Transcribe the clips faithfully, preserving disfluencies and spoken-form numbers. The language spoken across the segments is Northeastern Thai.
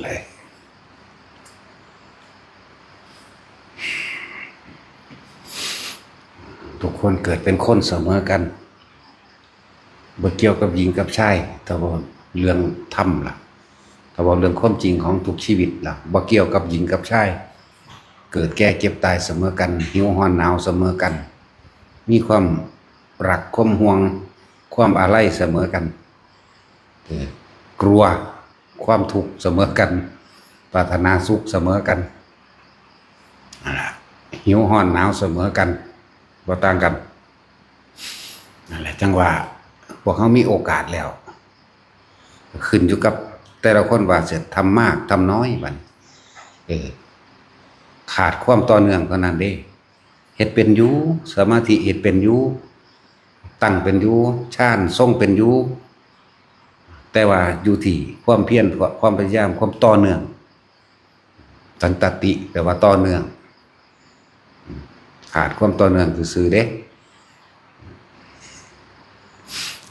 เลย ทุกคนเกิดเป็นคนเสมอกัน บ่เกี่ยวกับหญิงกับชาย แต่ว่าเรื่องธรรมล่ะ แต่ว่าเรื่องความจริงของทุกชีวิตล่ะ บ่เกี่ยวกับหญิงกับชาย เกิดแก่เจ็บตายเสมอกัน หิวร้อนหนาวเสมอกัน มีความรักความห่วง ความอาลัยเสมอกัน เออ กลัวความทุกข์เสมอกัน ปรารถนาสุขเสมอกัน นั่นล่ะ หิวร้อนหนาวเสมอกัน บ่ต่างกัน นั่นแหละ จั่งว่า พวกเฮามีโอกาสแล้ว ขึ้นอยู่กับแต่ละคนว่าสิทำมากทำน้อยบัดนี้ เออ ขาดความต่อเนื่องเท่านั้นเด้ เฮ็ดเป็นอยู่ สมาธิเฮ็ดเป็นอยู่ ตั้งเป็นอยู่ ฌานทรงเป็นอยู่ แต่ว่าอยู่ที่ความเพียร ความพยายาม ความต่อเนื่อง สันตติ แปลว่าต่อเนื่อง ขาดความต่อเนื่องซื่อๆเด้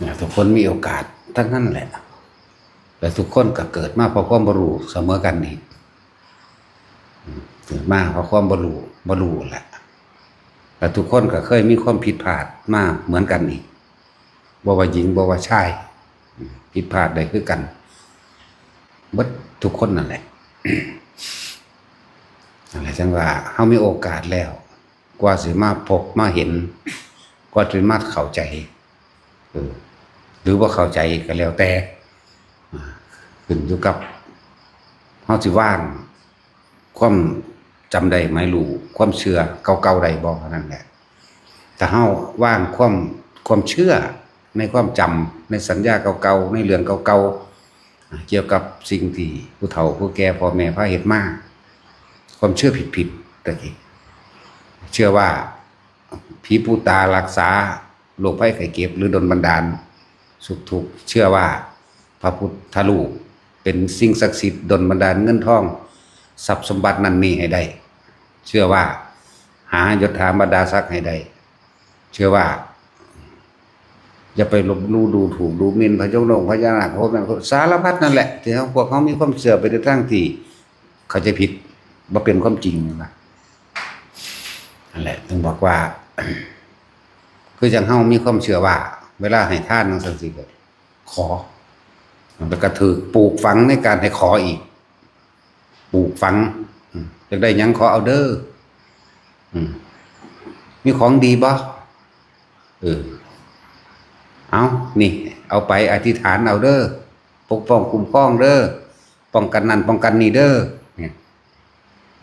นะ ทุกคนมีโอกาสทั้งนั้นแหละ และทุกคนก็เกิดมาเพราะความบ่รู้เสมอกันอีก เกิดมาเพราะความบ่รู้บ่รู้แหละ และทุกคนก็เคยมีความผิดพลาดมาเหมือนกันอีก บ่ว่าหญิงบ่ว่าชาย ผิดพลาดได้คือกัน เบิดทุกคนนั่นแหละ นั่นแหละ จั่งว่าเฮามีโอกาสแล้ว กว่าสิมาพบมาเห็น กว่าสิมาเข้าใจ เออ หรือบ่เข้าใจก็แล้วแต่ อ่า ขึ้นอยู่กับเฮาสิวางความจำได้หมายรู้ ความเชื่อเก่าๆได้บ่ เท่านั้นแหละ ถ้าเฮาวางความ ความเชื่อในความจำ ในสัญญาเก่าๆ ในเรื่องเก่าๆ อ่า เกี่ยวกับสิ่งที่ผู้เฒ่าผู้แก่พ่อแม่พาเฮ็ดมา ความเชื่อผิดๆ ตะกี้ เชื่อว่าผีปู่ตารักษาโรคภัยไข้เจ็บ หรือดลบันดาลสุขทุกข์ เชื่อว่าพระพุทธรูปเป็นสิ่งศักดิ์สิทธิ์ดลบันดาลเงินทองทรัพย์สมบัตินั่นนี่ให้ได้ เชื่อว่าหายศหาบรรดาศักดิ์ให้ได้ เชื่อว่า อย่าไปลบหลู่ดูถูกดูหมิ่นพระเจ้าโลกพญานาคโคตรนั่นโคตรสารพัดนั่นแหละ ที่เฮา พวกเฮามีความเชื่อไปในทางที่เข้าใจผิด บ่เป็นความจริงนะ นั่นแหละ ถึงบอกว่า คือจั่งเฮามีความเชื่อว่า เวลาให้ทานจั่งซี้ก็ขอ แล้วก็ถูกปลูกฝังในการให้ขออีก ปลูกฝัง อืม อยากได้หยังขอเอาเด้อ อืม มีของดีบ่ เออ เอา นี่ เอาไปอธิษฐานเอาเด้อ ปกป้องคุ้มครองเด้อ ป้องกันนั่นป้องกันนี่เด้อ เนี่ย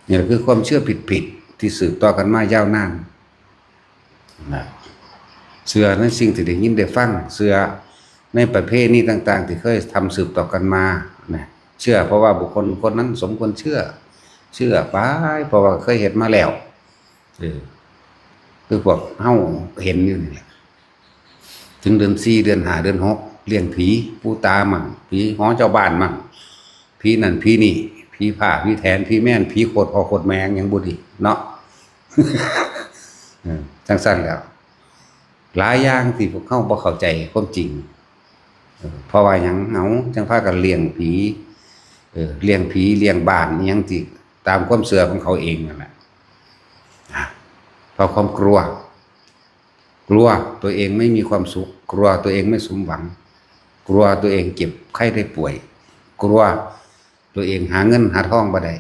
นี่คือความเชื่อผิดๆที่สืบต่อกันมายาวนานนะ เชื่อในสิ่งที่ได้ยินได้ฟัง เชื่อในประเพณีต่างๆที่เคยทำสืบต่อกันมานะ เชื่อเพราะว่าบุคคลคนนั้นสมควรเชื่อ เชื่อไป เพราะว่าเคยเฮ็ดมาแล้ว เออ คือพวกเฮาเห็นอยู่นี่แหละ ถึงเดือนสี่ เดือนห้า เดือนหก เลี้ยงผีปู่ตามั่ง ผีหอเจ้าบ้านมั่ง ผีนั่นผีนี่ ผีผ้าผีแถน ผีแมน ผีโคตรพ่อโคตรแม่หยังบ่ดีเนาะ เออ จั่งซั้นแล้ว หลายอย่างที่พวกเฮาบ่เข้าใจความจริง เออ เพราะว่าหยัง เฮาจั่งพากันเลี้ยงผี เออ เลี้ยงผี เลี้ยงบ้านอิหยังที่ตามความเชื่อของเขาเองนั่นแหละ อ่ะ เพราะความกลัว กลัวตัวเองไม่มีความสุข กลัวตัวเองไม่สมหวัง กลัวตัวเองเจ็บไข้ได้ป่วย กลัวตัวเองหาเงินหาทองบ่ได้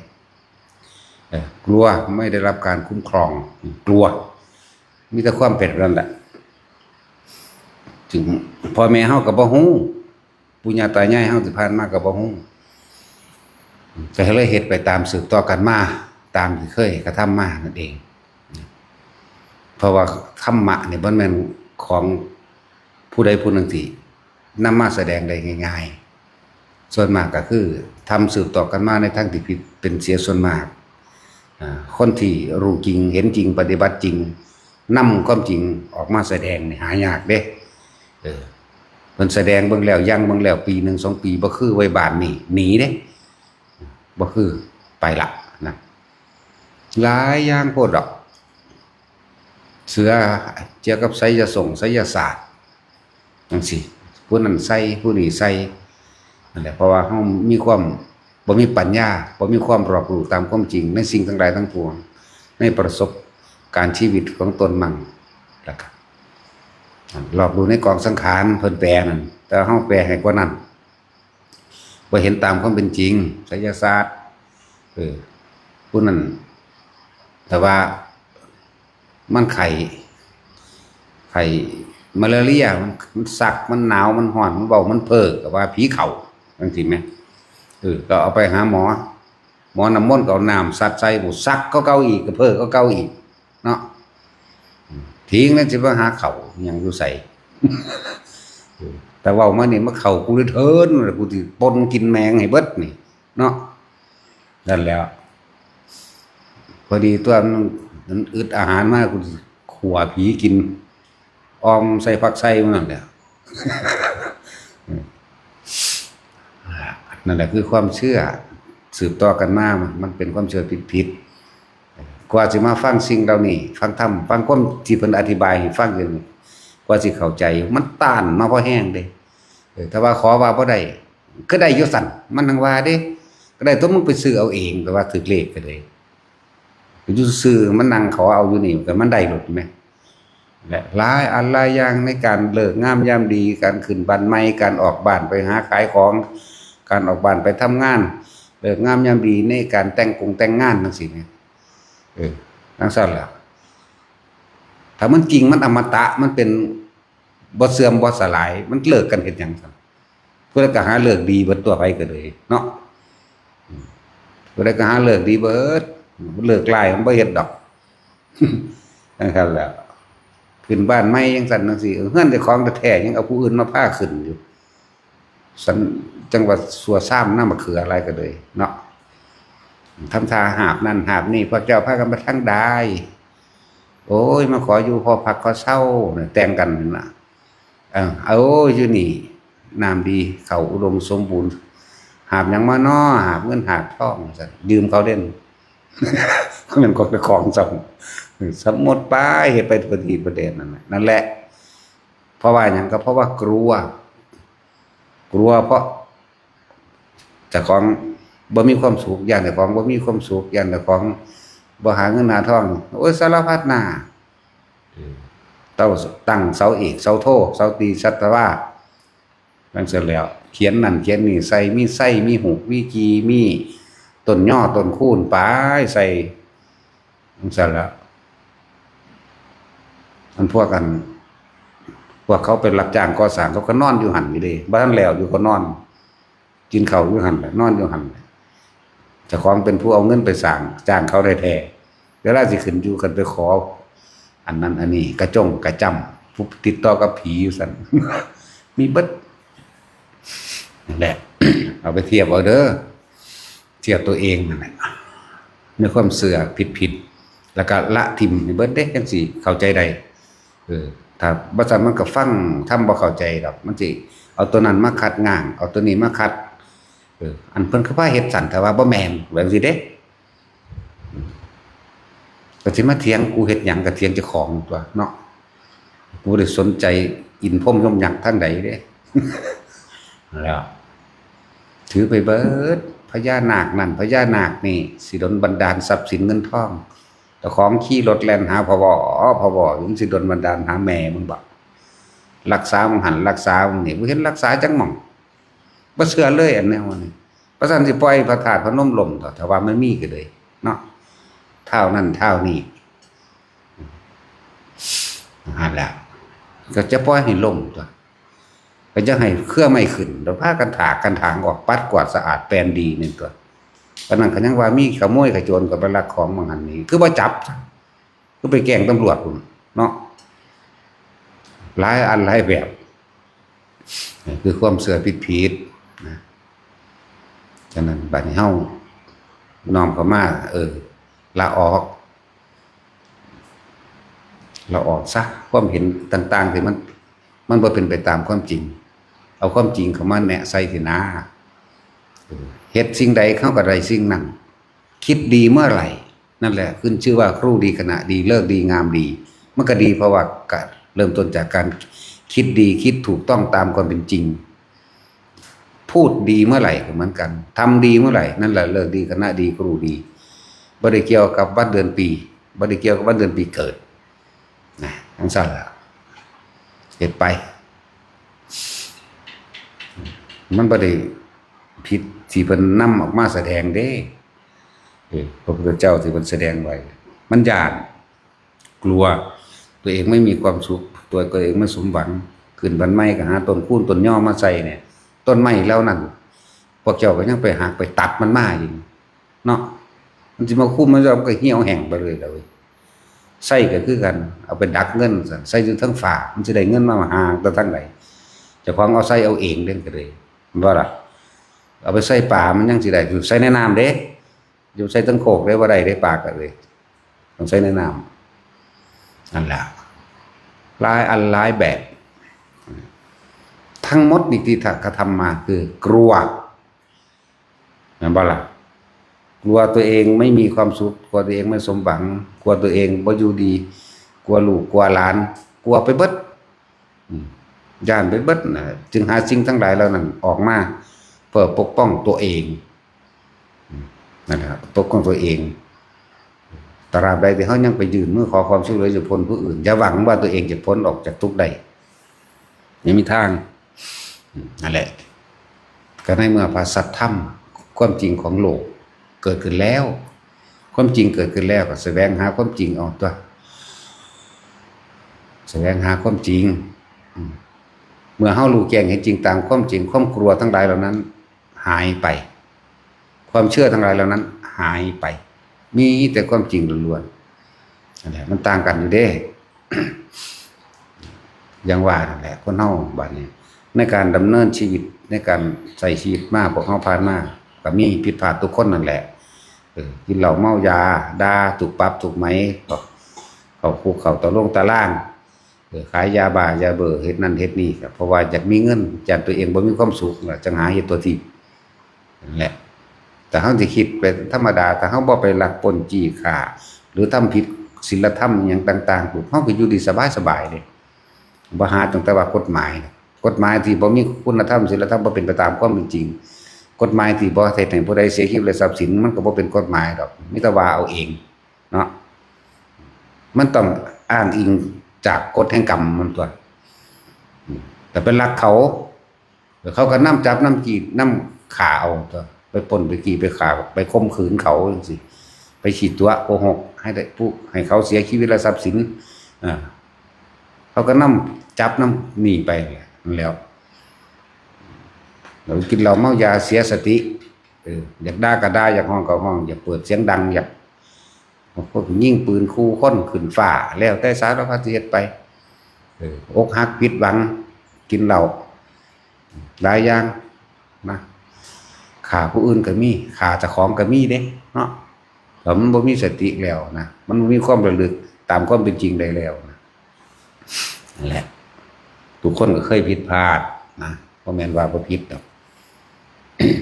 เออ กลัวไม่ได้รับการคุ้มครอง กลัว มีแต่ความเป็นแบบนั้นแหละ ถึงพ่อแม่เฮาก็บ่ฮู้ ปู่ย่าตายายเฮาที่ผ่านมาก็บ่ฮู้ ก็เลยเฮ็ดไปตามสืบต่อกันมา ตามที่เคยกระทำมานั่นเอง เพราะว่าธรรมะนี่บ่แม่นของผู้ใดผู้หนึ่งที่นำมาแสดงได้ง่ายๆ ส่วนมากก็คือทำสืบต่อกันมาในทางที่ผิดเป็นเสียส่วนมาก อ่า คนที่รู้จริงเห็นจริงปฏิบัติจริง นำความจริงออกมาแสดงนี่หายากเด้ เออ เพิ่นแสดงเบิ่งแล้ว ยังเบิ่งแล้ว ปีหนึ่งสองปี บ่คือไว้บ้านนี่ หนีเด้ บ่คือ ไปละนะ หลายอย่างโพดดอก เชื่อเกี่ยวกับไสยสงไสยศาสตร์จั่งซี้ ผู้นั้นใส่ ผู้นี้ใส่ นั่นแหละ เพราะว่าเฮามีความ บ่มีปัญญา บ่มีความรอบรู้ตามความจริงในสิ่งทั้งหลายทั้งปวง ในประสบการณ์ชีวิตของตนมั่ง แล้วก็รอบรู้ในกองสังขารเพิ่นแปลนั่น แต่เฮาแปลให้กว่านั้น บ่เห็นตามความเป็นจริง ไสยศาสตร์ เออ ผู้นั้น แต่ว่า มันไข้ ไข้มาลาเรีย มัน มันสัก มันหนาว มันฮ้อน มันเว้า มันเพ้อ ก็ว่าผีเข้า จั่งซี้แหม เออ ก็เอาไปหาหมอ หมอน้ำมนต์ก็เอาน้ำสัดใส่ ผู้สักกว่าเก่าอีก ก็เพ้อกว่าเก่าอีก เนาะ ผีนั่นสิมาหาเข้าหยังอยู่ไส เออ แต่เว้ามานี่มาเข้ากูเลยเถิน กูสิป่นกินแมงให้เบิดนี่ เนาะ นั่นแหล้ว พอดีตัวมัน มันอึดอาหารมาก กูขั่วผีกิน ออมใส่ผักไส่มันนั่นแหละ นั่นแหละคือความเชื่อ สืบต่อกันมา มันเป็นความเชื่อผิดๆ กว่าสิมาฟังสิ่งเหล่านี้ ฟังธรรม ฟังความที่เพิ่นอธิบายให้ฟังอยู่นี่ กว่าสิเข้าใจ มันต้านมาพอแฮงเด้ เออ แต่ว่าขอว่าบ่ได้ ก็ได้อยู่สั่น มันหังว่าเด้ ก็ได้ตัวมึงไปซื้อเอาเอง แต่ว่าถือเลขก็เลย อยู่ซื่อมันนั่งขอเอาอยู่นี่ ก็มันได้โลดแหม และหลายอันหลายอย่างในการเลิกงามยามดี การขึ้นบ้านใหม่ การออกบ้านไปหาขายของ การออกบ้านไปทำงาน เลิกงามยามดีในการแต่งกงแต่งงานจั่งซี้แหม เออ จั่งซั่นล่ะ ถ้ามันจริงมันอมตะ มันเป็นบ่เสื่อมบ่สลาย มันเลิกกันเฮ็ดหยังซั่น ผู้ใดก็หาเลิกดีเบิดตัว ไผก็เลยเนาะ อืม ผู้ใดก็หาเลิกดีเบิด เลิกร้ายมันบ่เฮ็ดดอก จั่งซั่นแหละ ขึ้นบ้านใหม่จั่งซั่นจั่งซี้ เฮือนเจ้าของแท้ๆ ยังเอาผู้อื่นมาพาขึ้นอยู่ ซั่น จั่งว่าซั่วซ่ามน้ำมะเขืออะไรก็เลยเนาะ ทำท่าหาบนั่นหาบนี่ พวกเจ้าพากันไปทางใด โอ้ย มาขออยู่หอพักขอเซาเนี่ย แต่งกันนั่นล่ะ เออ เอาอยู่นี่ น้ำดี เข้าอุดมสมบูรณ์ หาบหยังมาน้อ หาบเงินหาบทอง ซั่น ยืมเขาเด่น มันก็เป็นของจำ สมมติไป เฮ็ดไปทั่วที่ประเทศนั่นแหละ นั่นแหละ เพราะว่าหยัง ก็เพราะว่ากลัว กลัวเพราะเจ้าของบ่มีความสุข ย้านเจ้าของบ่มีความสุข ย้านเจ้าของบ่หาเงินหาทอง โอ้ย สารพัดหน้า เออ เต้า ตั้งเสาเอก เสาโท เสาตรี สัตวา จั่งซั่นแหล้ว เขียนนั่นเขียนนี่ใส่ มีไส้ มีหูก มีกี มีต้นยอ ต้นคูน ไปใส่ จั่งซั่นแหล้ว อันพวกอัน พวกเขาไปรับจ้างก่อสร้าง เขาก็นอนอยู่หั่นอยู่เด้ บ่ทันแล้วอยู่ก็นอน กินข้าวอยู่หั่นแหละ นอนอยู่หั่นแหละ เจ้าของเป็นผู้เอาเงินไปสร้าง จ้างเขาแท้ๆ เวลาสิขึ้นอยู่กันไปขอ อันนั้นอันนี้ กระจ้งกระจ้ำ ผู้ติดต่อกับผีอยู่ซั่น มีเบิด นั่นแหละ เอาไปเทียบเอาเด้อ เทียบตัวเองนั่นแหละ ในความเชื่อผิดๆ แล้วก็ละถิ่มให้เบิดเด้ จั่งสิเข้าใจได้ เออ ถ้าบ่ซั่นมันก็ฟังธรรมบ่เข้าใจดอก มันสิเอาตัวนั้นมาคัดง้าง เอาตัวนี้มาคัด เออ อันเพิ่นคือพาเฮ็ดซั่น ถ้าว่าบ่แม่น ว่าจั่งซี้เด้ ก็สิมาเถียงกูเฮ็ดหยัง ก็เถียงเจ้าของตั๊วเนาะ กูบ่ได้สนใจอินพรหมยมยักษ์ทางใดเด้ แล้ว ถือไปเบิด พญานาคนั่น พญานาคนี่ สิดลบันดาลทรัพย์สินเงินทอง เจ้าของขี่รถแล่นหาพะวอ พะวอ มันสิดลบันดาลหาแม่มึงบ่ รักษามึงหั่น รักษามึงนี่ บ่เห็นรักษาจักหม่อง บ่เชื่อเลยอันแนวนี้ ว่าซั่นสิปล่อยพระธาตุพนมล่มเถาะ ถ้าว่ามันมีก็เลยเนาะ ท้าวนั่นท้าวนี่ หั่นแหละ ก็จะปล่อยให้ล่มตั๊ว ก็จะให้เครือไม้ขึ้น แล้วพากันถากกันถางออก ปัดกวาดสะอาดแปลนดีนี่ตั๊ว ปานนั้นก็ยังว่ามีขโมยขโจรเข้าไปลักของบางหั่นนี่ คือบ่จับ คือไปแกล้งตำรวจพู้นเนาะ หลายอันหลายแบบ คือความเชื่อผิดๆ นะ ฉะนั้นบัดนี้เฮาน้อมเข้ามา เออ ละออก ละออกซะ ความเห็นต่างๆ ที่มัน มันบ่เป็นไปตามความจริง เอาความจริงเข้ามาแนะใส่ทีหน้า เออ เฮ็ดสิ่งใดเขาก็ได้สิ่งนั้น คิดดีเมื่อไหร่ นั่นแหละ ขึ้นชื่อว่าครูดีขณะดี ฤกษ์ดีงามดี มันก็ดีเพราะว่าก็เริ่มต้นจากการคิดดี คิดถูกต้องตามความเป็นจริง พูดดีเมื่อไหร่ก็เหมือนกัน ทำดีเมื่อไหร่ นั่นแหละเลิกดี คณะดี ครูดี บ่ได้เกี่ยวกับวันเดือนปี บ่ได้เกี่ยวกับวันเดือนปีเกิด นะ จั่งซั้นล่ะ เฮ็ดไป มันบ่ได้ผิดที่เพิ่นนำออกมาแสดงเด้ เออ พระพุทธเจ้าที่เพิ่นแสดงไว้ มันย้าน กลัว ตัวเองไม่มีความสุข ตัว ตัวเองไม่สมหวัง ขึ้นบ้านใหม่ก็หาต้นคูนต้นยอมาใส่เนี่ย ต้นไม้เหล่านั้น พวกเจ้าก็ยังไปหักไปตัดมันมาอยู่ เนาะ มันสิมาคุมมัน มันก็เหี่ยวแห้งไปเลยล่ะเว้ย ไส้ก็คือกัน เอาไปดักเงินซั่น ไส้อยู่เทิงฟ้า มันสิได้เงินมาหาแต่ทางใด เจ้าของเอาไส้เอาเองเด้ ก็เลย ว่าล่ะ เอาไปใส่ปลา มันยังสิได้ อยู่ใส่ในน้ำเด้ อยู่ใส่เทิงโคกได้บ่ได้เด้ ปลาก็เลย ต้องใส่ในน้ำ นั่นแหละ หลายอันหลายแบบ ทั้งหมดนี่ที่กระทำมาคือกลัว แม่นบ่ล่ะ กลัวตัวเองไม่มีความสุข กลัวตัวเองไม่สมหวัง กลัวตัวเองบ่อยู่ดี กลัวลูก กลัวหลาน กลัวไปเบิด อืม ย้านไปเบิดนะ จึงหาสิ่งทั้งหลายเหล่านั้นออกมา เพื่อปกป้องตัวเอง อืม นั่นแหละ ปกป้องตัวเอง ตราบใดที่เฮายังไปยื่นมือขอความช่วยเหลือจากคนผู้อื่น อย่าหวังว่าตัวเองจะพ้นออกจากทุกข์ได้ ยังมีทาง อืม นั่นแหละ ก็ในเมื่อพระสัทธรรม ความจริงของโลกเกิดขึ้นแล้ว ความจริงเกิดขึ้นแล้วก็แสวงหาความจริงเอาตัว แสวงหาความจริง อืม เมื่อเฮารู้แจ้งเห็นจริงตามความจริง ความกลัวทั้งหลายเหล่านั้นหายไป ความเชื่อทั้งหลายเหล่านั้นหายไป มีแต่ความจริงล้วนๆ นั่นแหละ มันต่างกันอยู่เด้ อย่างว่านั่นแหละ คนเฮาบัดนี้ ในการดำเนินชีวิต ในการใช้ชีวิตมา พวกเฮาผ่านมา ก็มีผิดพลาดทุกคนนั่นแหละ เออ กินเหล้าเมายา ด่าถูกปรับถูกไหม เข้า เข้าคุกเข้าตะลงตะล่าง เออ ขายยาบ้ายาเบอร์ เฮ็ดนั่นเฮ็ดนี่ ก็เพราะว่าอยากมีเงิน ย้านตัวเองบ่มีความสุข แล้วจั่งหาเฮ็ดตัวทีบ นั่นแหละ แต่เฮาสิคิดไปธรรมดา ถ้าเฮาบ่ไปลักปล้นจี้ฆ่า หรือทำผิดศีลธรรมอิหยังต่างๆ ปุ๊บ เฮาก็อยู่ดีสบายๆ เด้ บ่หาตั้งแต่ว่ากฎหมาย กฎหมายที่บ่มีคุณธรรม ศีลธรรม บ่เป็นไปตามความเป็นจริง กฎหมายที่บ่เฮ็ดให้ผู้ใดเสียชีวิตและทรัพย์สิน มันก็บ่เป็นกฎหมายดอก มีแต่ว่าเอาเอง เนาะ มันต้องอ้างอิงจากกฎแห่งกรรมมันตัว อืม แต่ไปลักเขา เขาก็นำจับนำจี้นำฆ่าเอาตัว ไปปล้นไปจี้ไปฆ่า ไปข่มขืนเขาจั่งซี้ ไปขี้ตั๋วโกหกให้ได้ผู้ ให้เขาเสียชีวิตและทรัพย์สิน อ่า เขาก็นำจับนำหนีไปนั่นแหล้ว แล้วกินเหล้าเมายาเสียสติ เออ อยากด่าก็ด่า อยากฮ้องก็ฮ้อง อยากเปิดเสียงดัง อยาก บางคนก็ยิงปืนขู่คนขึ้นฟ้า แล้วแต่สารพัดสิเฮ็ดไป เออ อกหักผิดหวัง กินเหล้า หลายอย่างนะ ฆ่าผู้อื่นก็มี ฆ่าเจ้าของก็มีเด้เนาะ แต่มันบ่มีสติแล้วนะ มันบ่มีความระลึกตามความเป็นจริงได้แล้วนะ นั่นแหละ ทุกคนก็เคยผิดพลาดนะ บ่แม่นว่าบ่ผิดดอก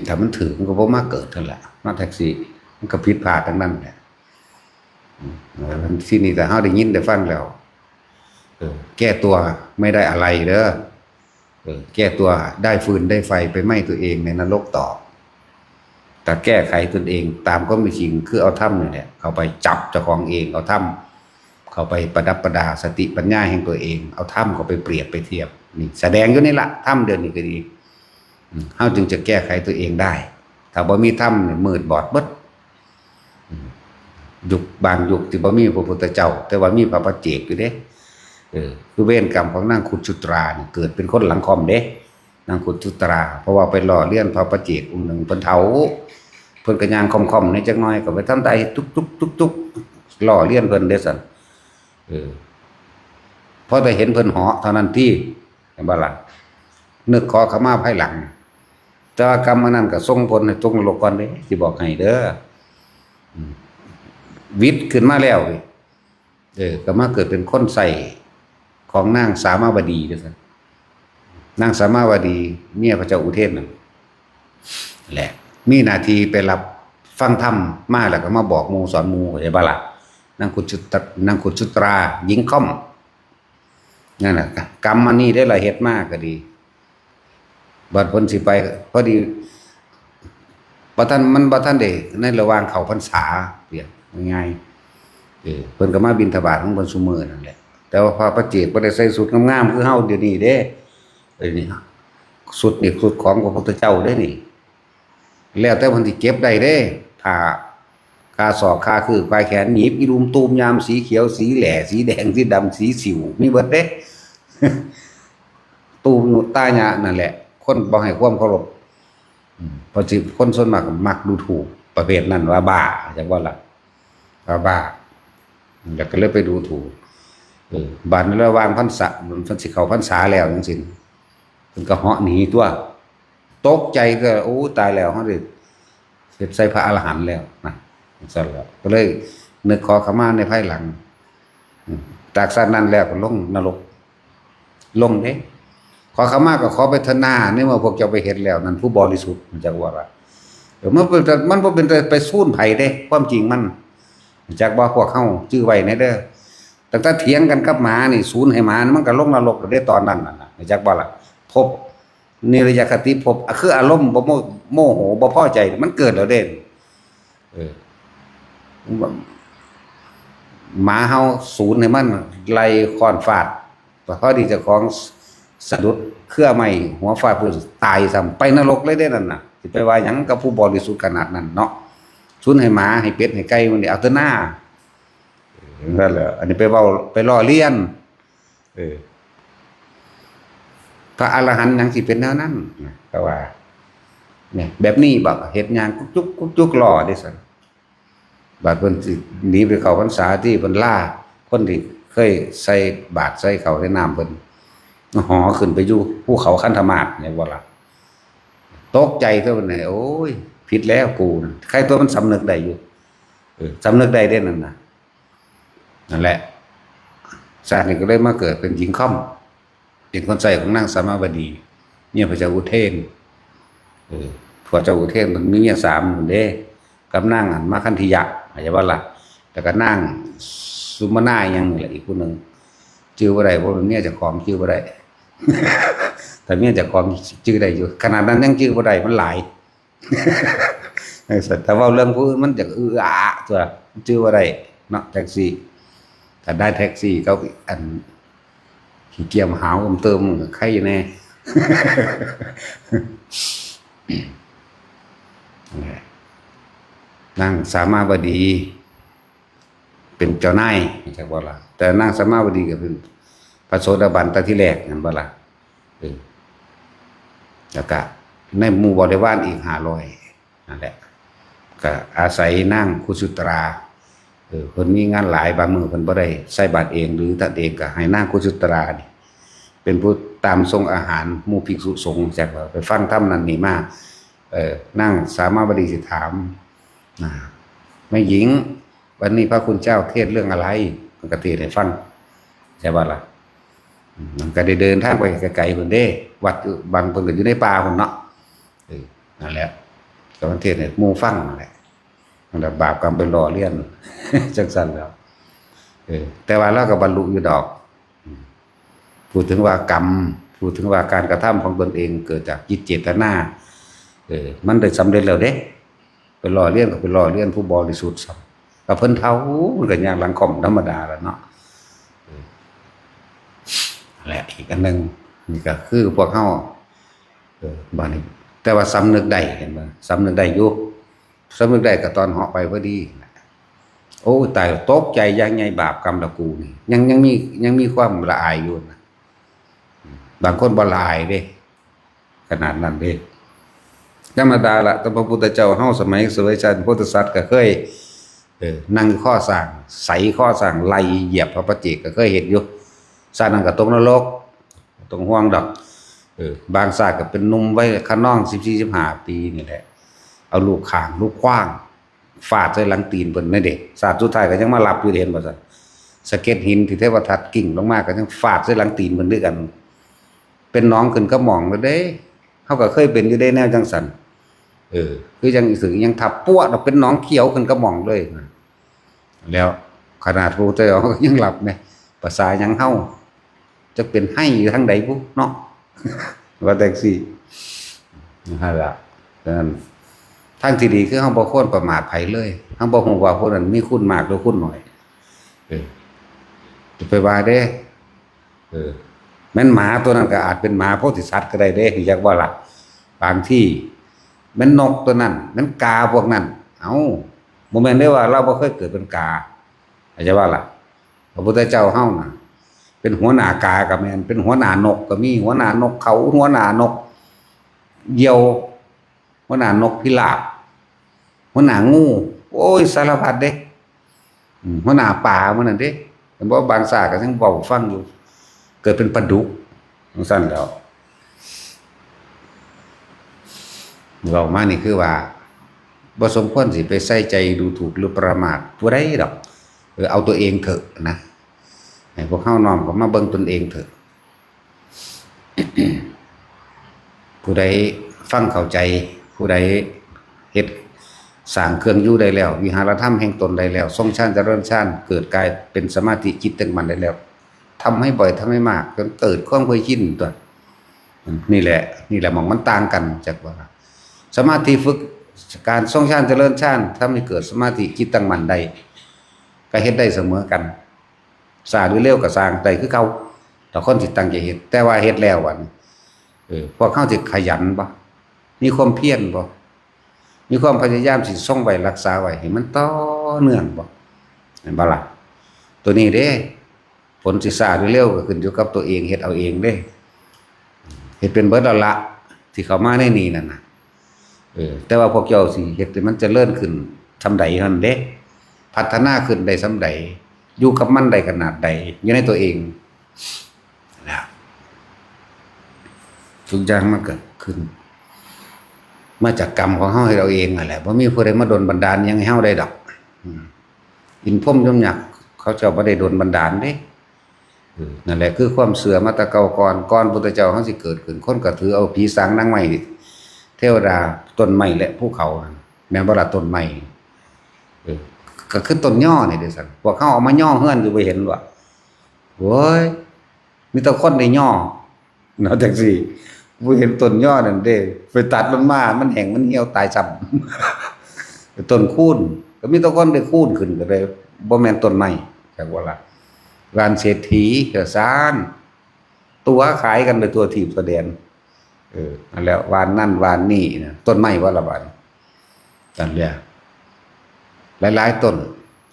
ถ้ามันถืกมันก็บ่มาเกิดนั่นแหละ มาแท็กซี่ มันก็ผิดพลาดทั้งนั้นแหละ อืม แล้วทีนี้ถ้าเฮาได้ยินได้ฟังแล้ว เออ แก้ตัวไม่ได้อะไรเด้อ เออ แก้ตัวได้ฟืนได้ไฟไปไหม้ตัวเองในนรกต่อ แต่แก้ไขตนเองตามความเป็นจริง คือเอาธรรมนี่แหละ เข้าไปจับเจ้าของเอง เอาธรรมเข้าไปประดับประดาสติปัญญาแห่งตัวเอง เอาธรรมเข้าไปเปรียบไปเทียบ นี่แสดงอยู่นี่ละ ธรรมเดี๋ยวนี้ก็ดี อืม เฮาจึงจะแก้ไขตัวเองได้ ถ้าบ่มีธรรมนี่มืดบอดเบิด อืม ยุคบางยุคที่บ่มีพระพุทธเจ้า แต่ว่ามีพระปัจเจกอยู่เด้ เออ คือเวรกรรมของนางคุชุตรานี่ เกิดเป็นคนหลังค่อมเด้ นางคุชุตรา เพราะว่าไปล้อเลียนพระปัจเจกองค์หนึ่ง เพิ่นเฒ่า เพิ่นก็ย่างค่อมๆ ในจักหน่อย ก็ไปทำตาเฮ็ดตุกๆๆๆ ล้อเลียนเพิ่นเด้ซั่น เออ พอแต่เห็นเพิ่นเหาะเท่านั้นติ เห็นบ่ล่ะ นึกขอขมาภายหลัง แต่ว่ากรรมอันนั้นก็ส่งผลให้ตกนรกก่อนเด้ สิบอกให้เด้อ อืม หวิดขึ้นมาแล้วนี่ เออ ก็มาเกิดเป็นคนใช้ของนางสามาวดีจั่งซั้น นางสามาวดี เมียพระเจ้าอุเทนนั่นแหละ มีหน้าที่ไปรับฟังธรรมมาแล้วก็มาบอกหมู่สอนหมู่ เข้าใจบ่ล่ะ นางคุชุต- นางคุชุตรา หญิงค่อม นั่นน่ะ กรรมอันนี้ได้ละเฮ็ดมาก็ดี บัดเพิ่นสิไป พอดี บ่ทัน มันบ่ทันได้ในระหว่างเข้าพรรษา เปรียบง่ายๆ เออ เพิ่นก็มาบิณฑบาตของเพิ่นซุมื้อนั่นแหละ แต่ว่าพระปัจเจกบ่ได้ใส่ชุดงามๆ คือเฮาเดี๋ยวนี้เด้ เออ นี่ ชุดนี่ชุดของพระพุทธเจ้าเด้นี่ แล้วแต่เพิ่นสิเก็บได้เด้ ผ้า คาศอก คาคือ คาแขน หยิบอีลุมตูมยาม สีเขียว สีแหล่ สีแดง สีดำ สีสิว มีเบิดเด้ ตูมตายะนั่นแหละ คนบ่ให้ความเคารพ อืม เพราะสิคนส่วนมากก็มักดูถูกประเภทนั้นว่าบ้า จักว่าล่ะ ว่าบ้า แล้วก็เลยไปดูถูก เออ บัดระหว่างพรรษา เพิ่นสิเข้าพรรษาแล้วจังซี้ เพิ่นก็เหาะหนีตัว ตกใจก็ โอ้ ตายแล้ว เฮาได้เฮ็ดใส่พระอรหันต์แล้วนะ จังซั่นแล้ว ก็เลยนึกขอขมาในภายหลัง อืม จากชาตินั้นแล้วก็ลงนรก ลงเด้ ขอขมาก็ขอไปเถอะนา ในเมื่อพวกเจ้าไปเฮ็ดแล้ว นั่นผู้บริสุทธิ์ จักว่าล่ะ เออ มันเป็นแต่ มันบ่เป็นแต่ไปซูนไผเด้ ความจริงมัน จักว่าพวกเฮาจื่อไว้แหน่เด้อ ตั้งแต่เถียงกันกับหมานี่ ซูนให้หมานี่ มันก็ลงนรกแล้วเด้ ตอนนั้นน่ะนะ จักบ่ล่ะ ภพ นิรยคติภพ คืออารมณ์บ่โม- โมโห บ่พอใจ มันเกิดแล้วเด้ เออ หมาเฮา ซูนให้มัน ไล่ค้อนฟาด พอดีเจ้าของสะดุดเครือไม้ หัวฟาดพื้น ตายซ้ำ ไปนรกเลยเด้นั่นน่ะ สิไปว่าหยังกับผู้บริสุทธิ์ขนาดนั้นเนาะ ซูนให้หมา ให้เป็ด ให้ไก่ มันนี่เอาแต่หน้า นั่นแหละ อันนี้ไปเว้า ไปล้อเลียน เออ พระอรหันต์หยังสิเป็นแนวนั้นนะ ก็ว่า เนี่ย แบบนี้บักเฮ็ดยางกุ๊กจุกกุ๊กจุกล้อเด้ซั่น บาดเพิ่นสิหนีไปเข้าพรรษา ที่เพิ่นลา คนที่เคยใส่บาตรใส่ข้าวใส่น้ำเพิ่น หอขึ้นไปอยู่ภูเขาคันธมาศ เนี่ยบ่ล่ะ ตกใจตัวเพิ่นน่ะ โอ้ย ผิดแล้วกูน่ะ ใครตัวมันสำนึกได้อยู่ เออ สำนึกได้เด้นั่นน่ะ นั่นแหละ ชาตินี้ก็เลยมาเกิดเป็นหญิงค่อม เป็นคนใช้ของนางสามาวดี เมียพระเจ้าอุเทน เออ พระเจ้าอุเทนมันมีเมียสามเด้ กับนางอันมาคันธิยะ เข้าใจบ่ล่ะ แล้วก็นางสุมนาหยังนี่แหละ อีกผู้หนึ่ง ชื่อบ่ได้ เพราะเป็นเมียเจ้าของ ชื่อบ่ได้ แต่เมียเจ้าของชื่อได้อยู่ ขนาดนั้นยังชื่อบ่ได้ มันหลาย แต่เว้าเรื่องผู้อื่นมันจะอืออาตัว ชื่อบ่ได้เนาะ แท็กซี่ ถ้าได้แท็กซี่เขาอันขี้เกียจหาวเติมๆ ใครอยู่แน่ นางสามาวดี เป็นเจ้านาย จักบ่ล่ะ แต่นางสามาวดีก็เป็นพระโสดาบันตั้งที่แรก แม่นบ่ล่ะ เออ แล้วก็ในหมู่บริวารอีกห้าร้อย นั่นแหละ ก็อาศัยนางกุสุตรา เออ เพิ่นมีงานหลาย บางมื้อเพิ่นบ่ได้ใส่บาตรเอง หรือท่านเองก็ให้นางกุสุตรานี่ เป็นผู้ตามส่งอาหารหมู่ภิกษุสงฆ์ จักว่าไปฟังธรรมนั่นนี่มา เออ นางสามาวดีสิถาม นะ แม่หญิง วันนี้พระคุณเจ้าเทศน์เรื่องอะไร มันก็เทศน์ให้ฟัง ใช่บ่ล่ะ อืม มันก็ได้เดินทางไปไกลๆ พุ่นเด้ วัดบางเพิ่นก็อยู่ในป่าพุ่นเนาะ เออ นั่นแหละ ก็มันเทศน์ให้หมู่ฟังนั่นแหละ นั่นแหละ บาปกรรมไปหล่อเลี้ยน จังซั่นแล้ว เออ แต่ว่าเราก็บรรลุอยู่ดอก อืม พูดถึงว่ากรรม พูดถึงว่าการกระทำของตนเองเกิดจากจิตเจตนา เออ มันได้สำเร็จแล้วเด้ ไปหล่อเลี้ยนก็ไปหล่อเลี้ยนผู้บริสุทธิ์ซ้ำ ก็เพิ่นเฒ่า มันก็ย่างหลังค่อมธรรมดาแล้วเนาะ เออ และอีกอันหนึ่ง นี่ก็คือพวกเฮา เออ บัดนี้ แต่ว่าสำนึกได้ เห็นบ่ สำนึกได้อยู่ สำนึกได้ก็ตอนเหาะไปพอดี โอ้ย ตาย ตกใจอย่างใหญ่ บาปกรรมละกูนี่ ยัง ยังมี ยังมีความละอายอยู่นะ บางคนบ่ละอายเด้ ขนาดนั้นเด้ ธรรมดาละ แต่พระพุทธเจ้าเฮาสมัยเสวยชาติโพธิสัตว์ก็เคย เออ นั่งอยู่คอช้าง ไสคอช้าง ไล่เหยียบพระปัจเจกก็เคยเห็นอยู่ ชาตินั้นก็ตกนรก ต้องห่วงดอก เออ บางชาติก็เป็นหนุ่มวัยคะนอง สิบสี่ สิบห้า ปีนี่แหละ เอาลูกข่าง ลูกขว้าง ฟาดใส่หลังตีนเพิ่นนั่นเด้ ชาติสุดท้ายก็ยังมารับอยู่เด้ เห็นบ่ซั่น สะเก็ดหินที่เทวทัตกิ้งลงมาก็ยังฟาดใส่หลังตีนเพิ่นคือกัน เป็นหนองขึ้นกระหม่องเลยเด้ เฮาก็เคยเป็นอยู่เด้แนวจังซั่น เออ คือจังสิยังทับปวดเป็นหนองเขียวขึ้นกระหม่องเลย แล้วขนาดพระพุทธเจ้าก็ยังรับแหม ภาษาหยังเฮา จักเป็นไห้อยู่ทางใดบุเนาะ ว่าจังซี่ นั่นล่ะ ดังนั้น ทางที่ดีคือเฮาบ่ควรประมาทไผเลย เฮาบ่ฮู้ว่าผู้นั้นมีคุณมากหรือคุณน้อย เออ จะไปว่าเด้ เออ แม่นหมาตัวนั้นก็อาจเป็นหมาโพธิสัตว์ก็ได้เด้ อยากว่าล่ะ บางทีแม่นนกตัวนั้น แม่นกาพวกนั้น เอ้า บ่แม่นได้ว่าเราบ่เคยเกิดเป็นกา เข้าใจว่าล่ะ พระพุทธเจ้าเฮาน่ะ เป็นหัวหน้ากาก็แม่น เป็นหัวหน้านกก็มี หัวหน้านกเขา หัวหน้านกเหยี่ยว หัวหน้านกพิราบ หัวหน้างู โอ้ย สารพัดเด้ อืม หัวหน้าปลามื้อนั้นเด้ เห็นบ่ บางสาก็ยังเว้าฟังอยู่ เกิดเป็นปลาดุก จั่งซั้นแหล้ว เว้ามานี่คือว่า บ่สมควรสิไปใส่ใจดูถูกหรือประมาทผู้ใดดอก เออ เอาตัวเองเถอะนะ ให้พวกเฮาน้อมเข้ามาเบิ่งตนเองเถอะ ผู้ใดฟังเข้าใจ ผู้ใดเฮ็ดสร้างเครื่องอยู่ได้แล้ว วิหารธรรมแห่งตนได้แล้ว ทรงฌานเจริญฌาน เกิดกายเป็นสมาธิจิตตั้งมั่นได้แล้ว ทำให้บ่อย ทำให้มาก จนเกิดความเคยชินตัว นี่แหละ นี่แหละหม่องมันต่างกัน จักว่า สมาธิฝึก การทรงฌานเจริญฌาน ทำให้เกิดสมาธิจิตตั้งมั่นได้ ก็เฮ็ดได้เสมอกัน ช้าหรือเร็วก็ซ่าง ได้คือเก่า ถ้าคนสิตั้งใจเฮ็ด แต่ว่าเฮ็ดแล้วบัดนี้ เออ พวกเฮาสิขยันบ่ มีความเพียรบ่ มีความพยายามสิทรงไว้รักษาไว้ให้มันต่อเนื่องบ่ แม่นบ่ล่ะ ตัวนี้เด้ ผลสิช้าหรือเร็วก็ขึ้นอยู่กับตัวเอง เฮ็ดเอาเองเด้ เฮ็ดเป็นเบิดแล้วละ ที่เข้ามาในนี้นั่นน่ะ เออ แต่ว่าพวกเจ้าสิเฮ็ดให้มันเจริญขึ้นส่ำใดหั่นเด้ พัฒนาขึ้นได้ส่ำใด อยู่กับมันได้ขนาดใด อยู่ในตัวเองนะ ทุกอย่างมันก็ขึ้น มาจากกรรมของเฮาเฮ็ดเอาเองนั่นแหละ บ่มีผู้ใดมาดลบันดาลหยังให้เฮาได้ดอก อืม อินทร์พรหมยมยักษ์เขาเจ้าบ่ได้ดลบันดาลเด้ เออ นั่นแหละคือความเชื่อมาแต่เก่าก่อน ก่อนพุทธเจ้าเฮาสิเกิดขึ้น คนก็ถือเอาผีสางนางไม้ เทวดา ต้นไม้และภูเขานั่น แม่นบ่ล่ะ ต้นไม้ เออ ก็คือต้นยอนี่เด้ซั่น พวกเฮาเอามายอเฮือนอยู่บ่เห็นบ่ โอ้ย มีแต่คนได้ยอ เนาะ จังซี่ บ่เห็นต้นยอนั่นเด้ ไปตัดมันมา มันแห้งมันเหี่ยวตายซ้ำ ต้นคูน ก็มีแต่คนได้คูนขึ้นก็เลย บ่แม่นต้นไม้ จักว่าล่ะ ร้านเศรษฐีก็ซ่าน ตั๋วขายกันไปทั่วทีปทั่วแดน เออ นั่นแหละ ร้านนั่นร้านนี่นะ ต้นไม้ว่าละบาด นั่นแหละ หลายๆ ต้น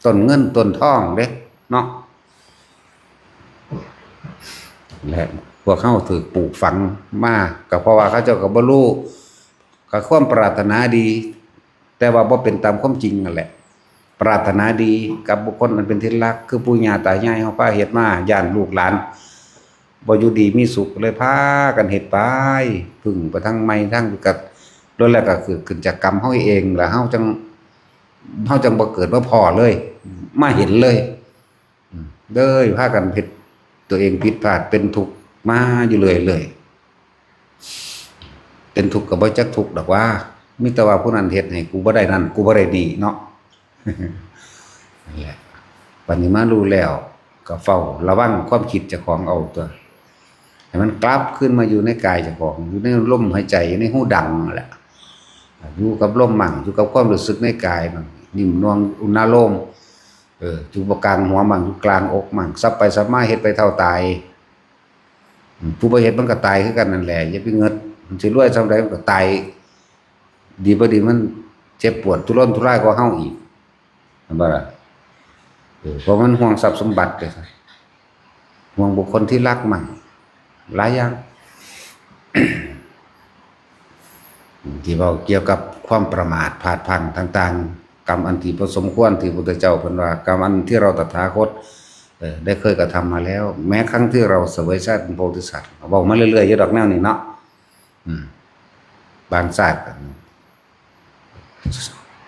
ต้นเงินต้นทองเด้ เนาะ และพวกเฮาถูกปลูกฝังมา ก็เพราะว่าเขาเจ้าก็บ่รู้ ก็ความปรารถนาดี แต่ว่าบ่เป็นตามความจริงนั่นแหละ ปรารถนาดีกับบุคคลอันเป็นที่รัก คือปู่ย่าตายายเฮาพาเฮ็ดมา ย้านลูกหลานบ่อยู่ดีมีสุข เลยพากันเฮ็ดไป พึ่งไปทางไม้ทาง ก็ล้วนแล้วก็คือขึ้นจากกรรมเฮาเอง แล้วเฮาจัง เฮาจังบ่เกิดมาพ้อเลย มาเห็นเลย อืม เลยพากันเฮ็ดตัวเองผิดพลาด เป็นทุกข์มาอยู่เรื่อยๆ เป็นทุกข์ก็บ่จักทุกข์ดอกว่า มีแต่ว่าผู้นั้นเฮ็ดให้กูบ่ได้นั่น กูบ่ได้นี่เนาะ นั่นแหละ บัดนี้มารู้แล้ว ก็เฝ้าระวังความคิดเจ้าของเอาตัว ให้มันกลับคืนมาอยู่ในกายเจ้าของ อยู่ในลมหายใจ อยู่ในฮูดังนั่นแหละ อยู่กับลมมั่ง อยู่กับความรู้สึกในกายมั่ง นิ่มนวลอุณาโลม เออ อยู่บ่กลางหัวมั่ง อยู่กลางอกมั่ง สับไปสับมา เฮ็ดไปเท่าตาย อืม ผู้บ่เฮ็ดมันก็ตายคือกันนั่นแหละ อย่าไปเงิด มันสิรวยส่ำใดมันก็ตาย ดีบ่ดีมันเจ็บปวดทุรนทุรายกว่าเฮาอีก เห็นบ่ล่ะ เออ เพราะมันห่วงทรัพย์สมบัติเลย ห่วงบุคคลที่รักมั่ง หลายอย่าง ที่เว้าเกี่ยวกับความประมาทพลาดพลั้งต่างๆ กรรมอันที่บ่สมควรที่พระพุทธเจ้าเพิ่นว่า กรรมอันที่เราตถาคต เอ่อ ได้เคยกระทำมาแล้ว แม้ครั้งที่เราเสวยชาติเป็นโพธิสัตว์ เว้ามาเรื่อยๆ อยู่ดอกแนวนี้เนาะ อืม บางชาติก็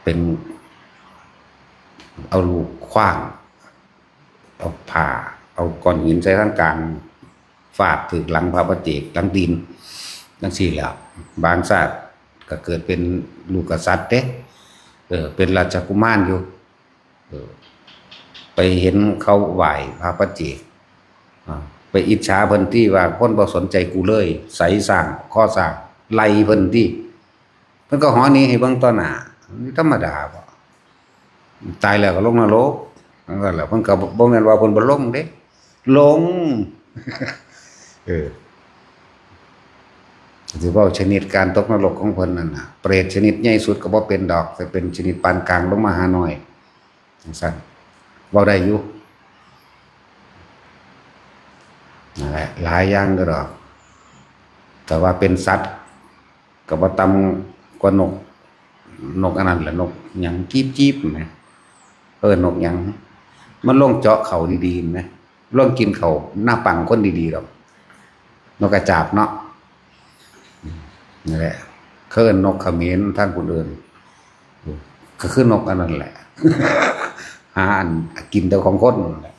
เป็น เอาลูกขว้าง เอาผ้า เอาก้อนหินใส่ทางกลาง ฟาดถืกหลังพระปัจเจก หลังตีน จั่งซี้แหล้ว บางชาติก็เกิดเป็นลูกกษัตริย์เด้ เออ เป็นราชกุมารอยู่ เออ ไปเห็นเขาไหว้พระปัจเจก อ่า ไปอิจฉาเพิ่นติว่าคนบ่สนใจกูเลย ใส่สร้าง ข้อสร้าง ไล่เพิ่นติ พิ่นก็เหาะหนีให้เบิ่งต่อหน้า มันธรรมดาบ่ ตายแล้วก็ลงนรก นั่นแหละ เพิ่นก็บ่ บ่แม่นว่าเพิ่นบ่ลงเด้ ลง เออ สิเว้าชนิดการตกนรกของเพิ่นนั่นน่ะ เปรตชนิดใหญ่สุดก็บ่เป็นดอก แต่เป็นชนิดปานกลางลงมาหาน้อย จั่งซั้น เว้าได้อยู่ นั่นแหละ หลายอย่างเด้อดอก แต่ว่าเป็นสัตว์ ก็บ่ต่ำกว่านก นกอันนั้นแหละ นกหยัง จีบๆ แหม เออ นกหยัง มันลงเจาะเขาดีๆ แหม ลงกินเขาหน้าปังคนดีๆ ดอก นกกระจาบเนาะ นั่นแหละ เขาเอิ้นนกเขมร ทางผู้อื่น ก็คือนกอันนั้นแหละ หาอันกินแต่ของคนนั่นแหละ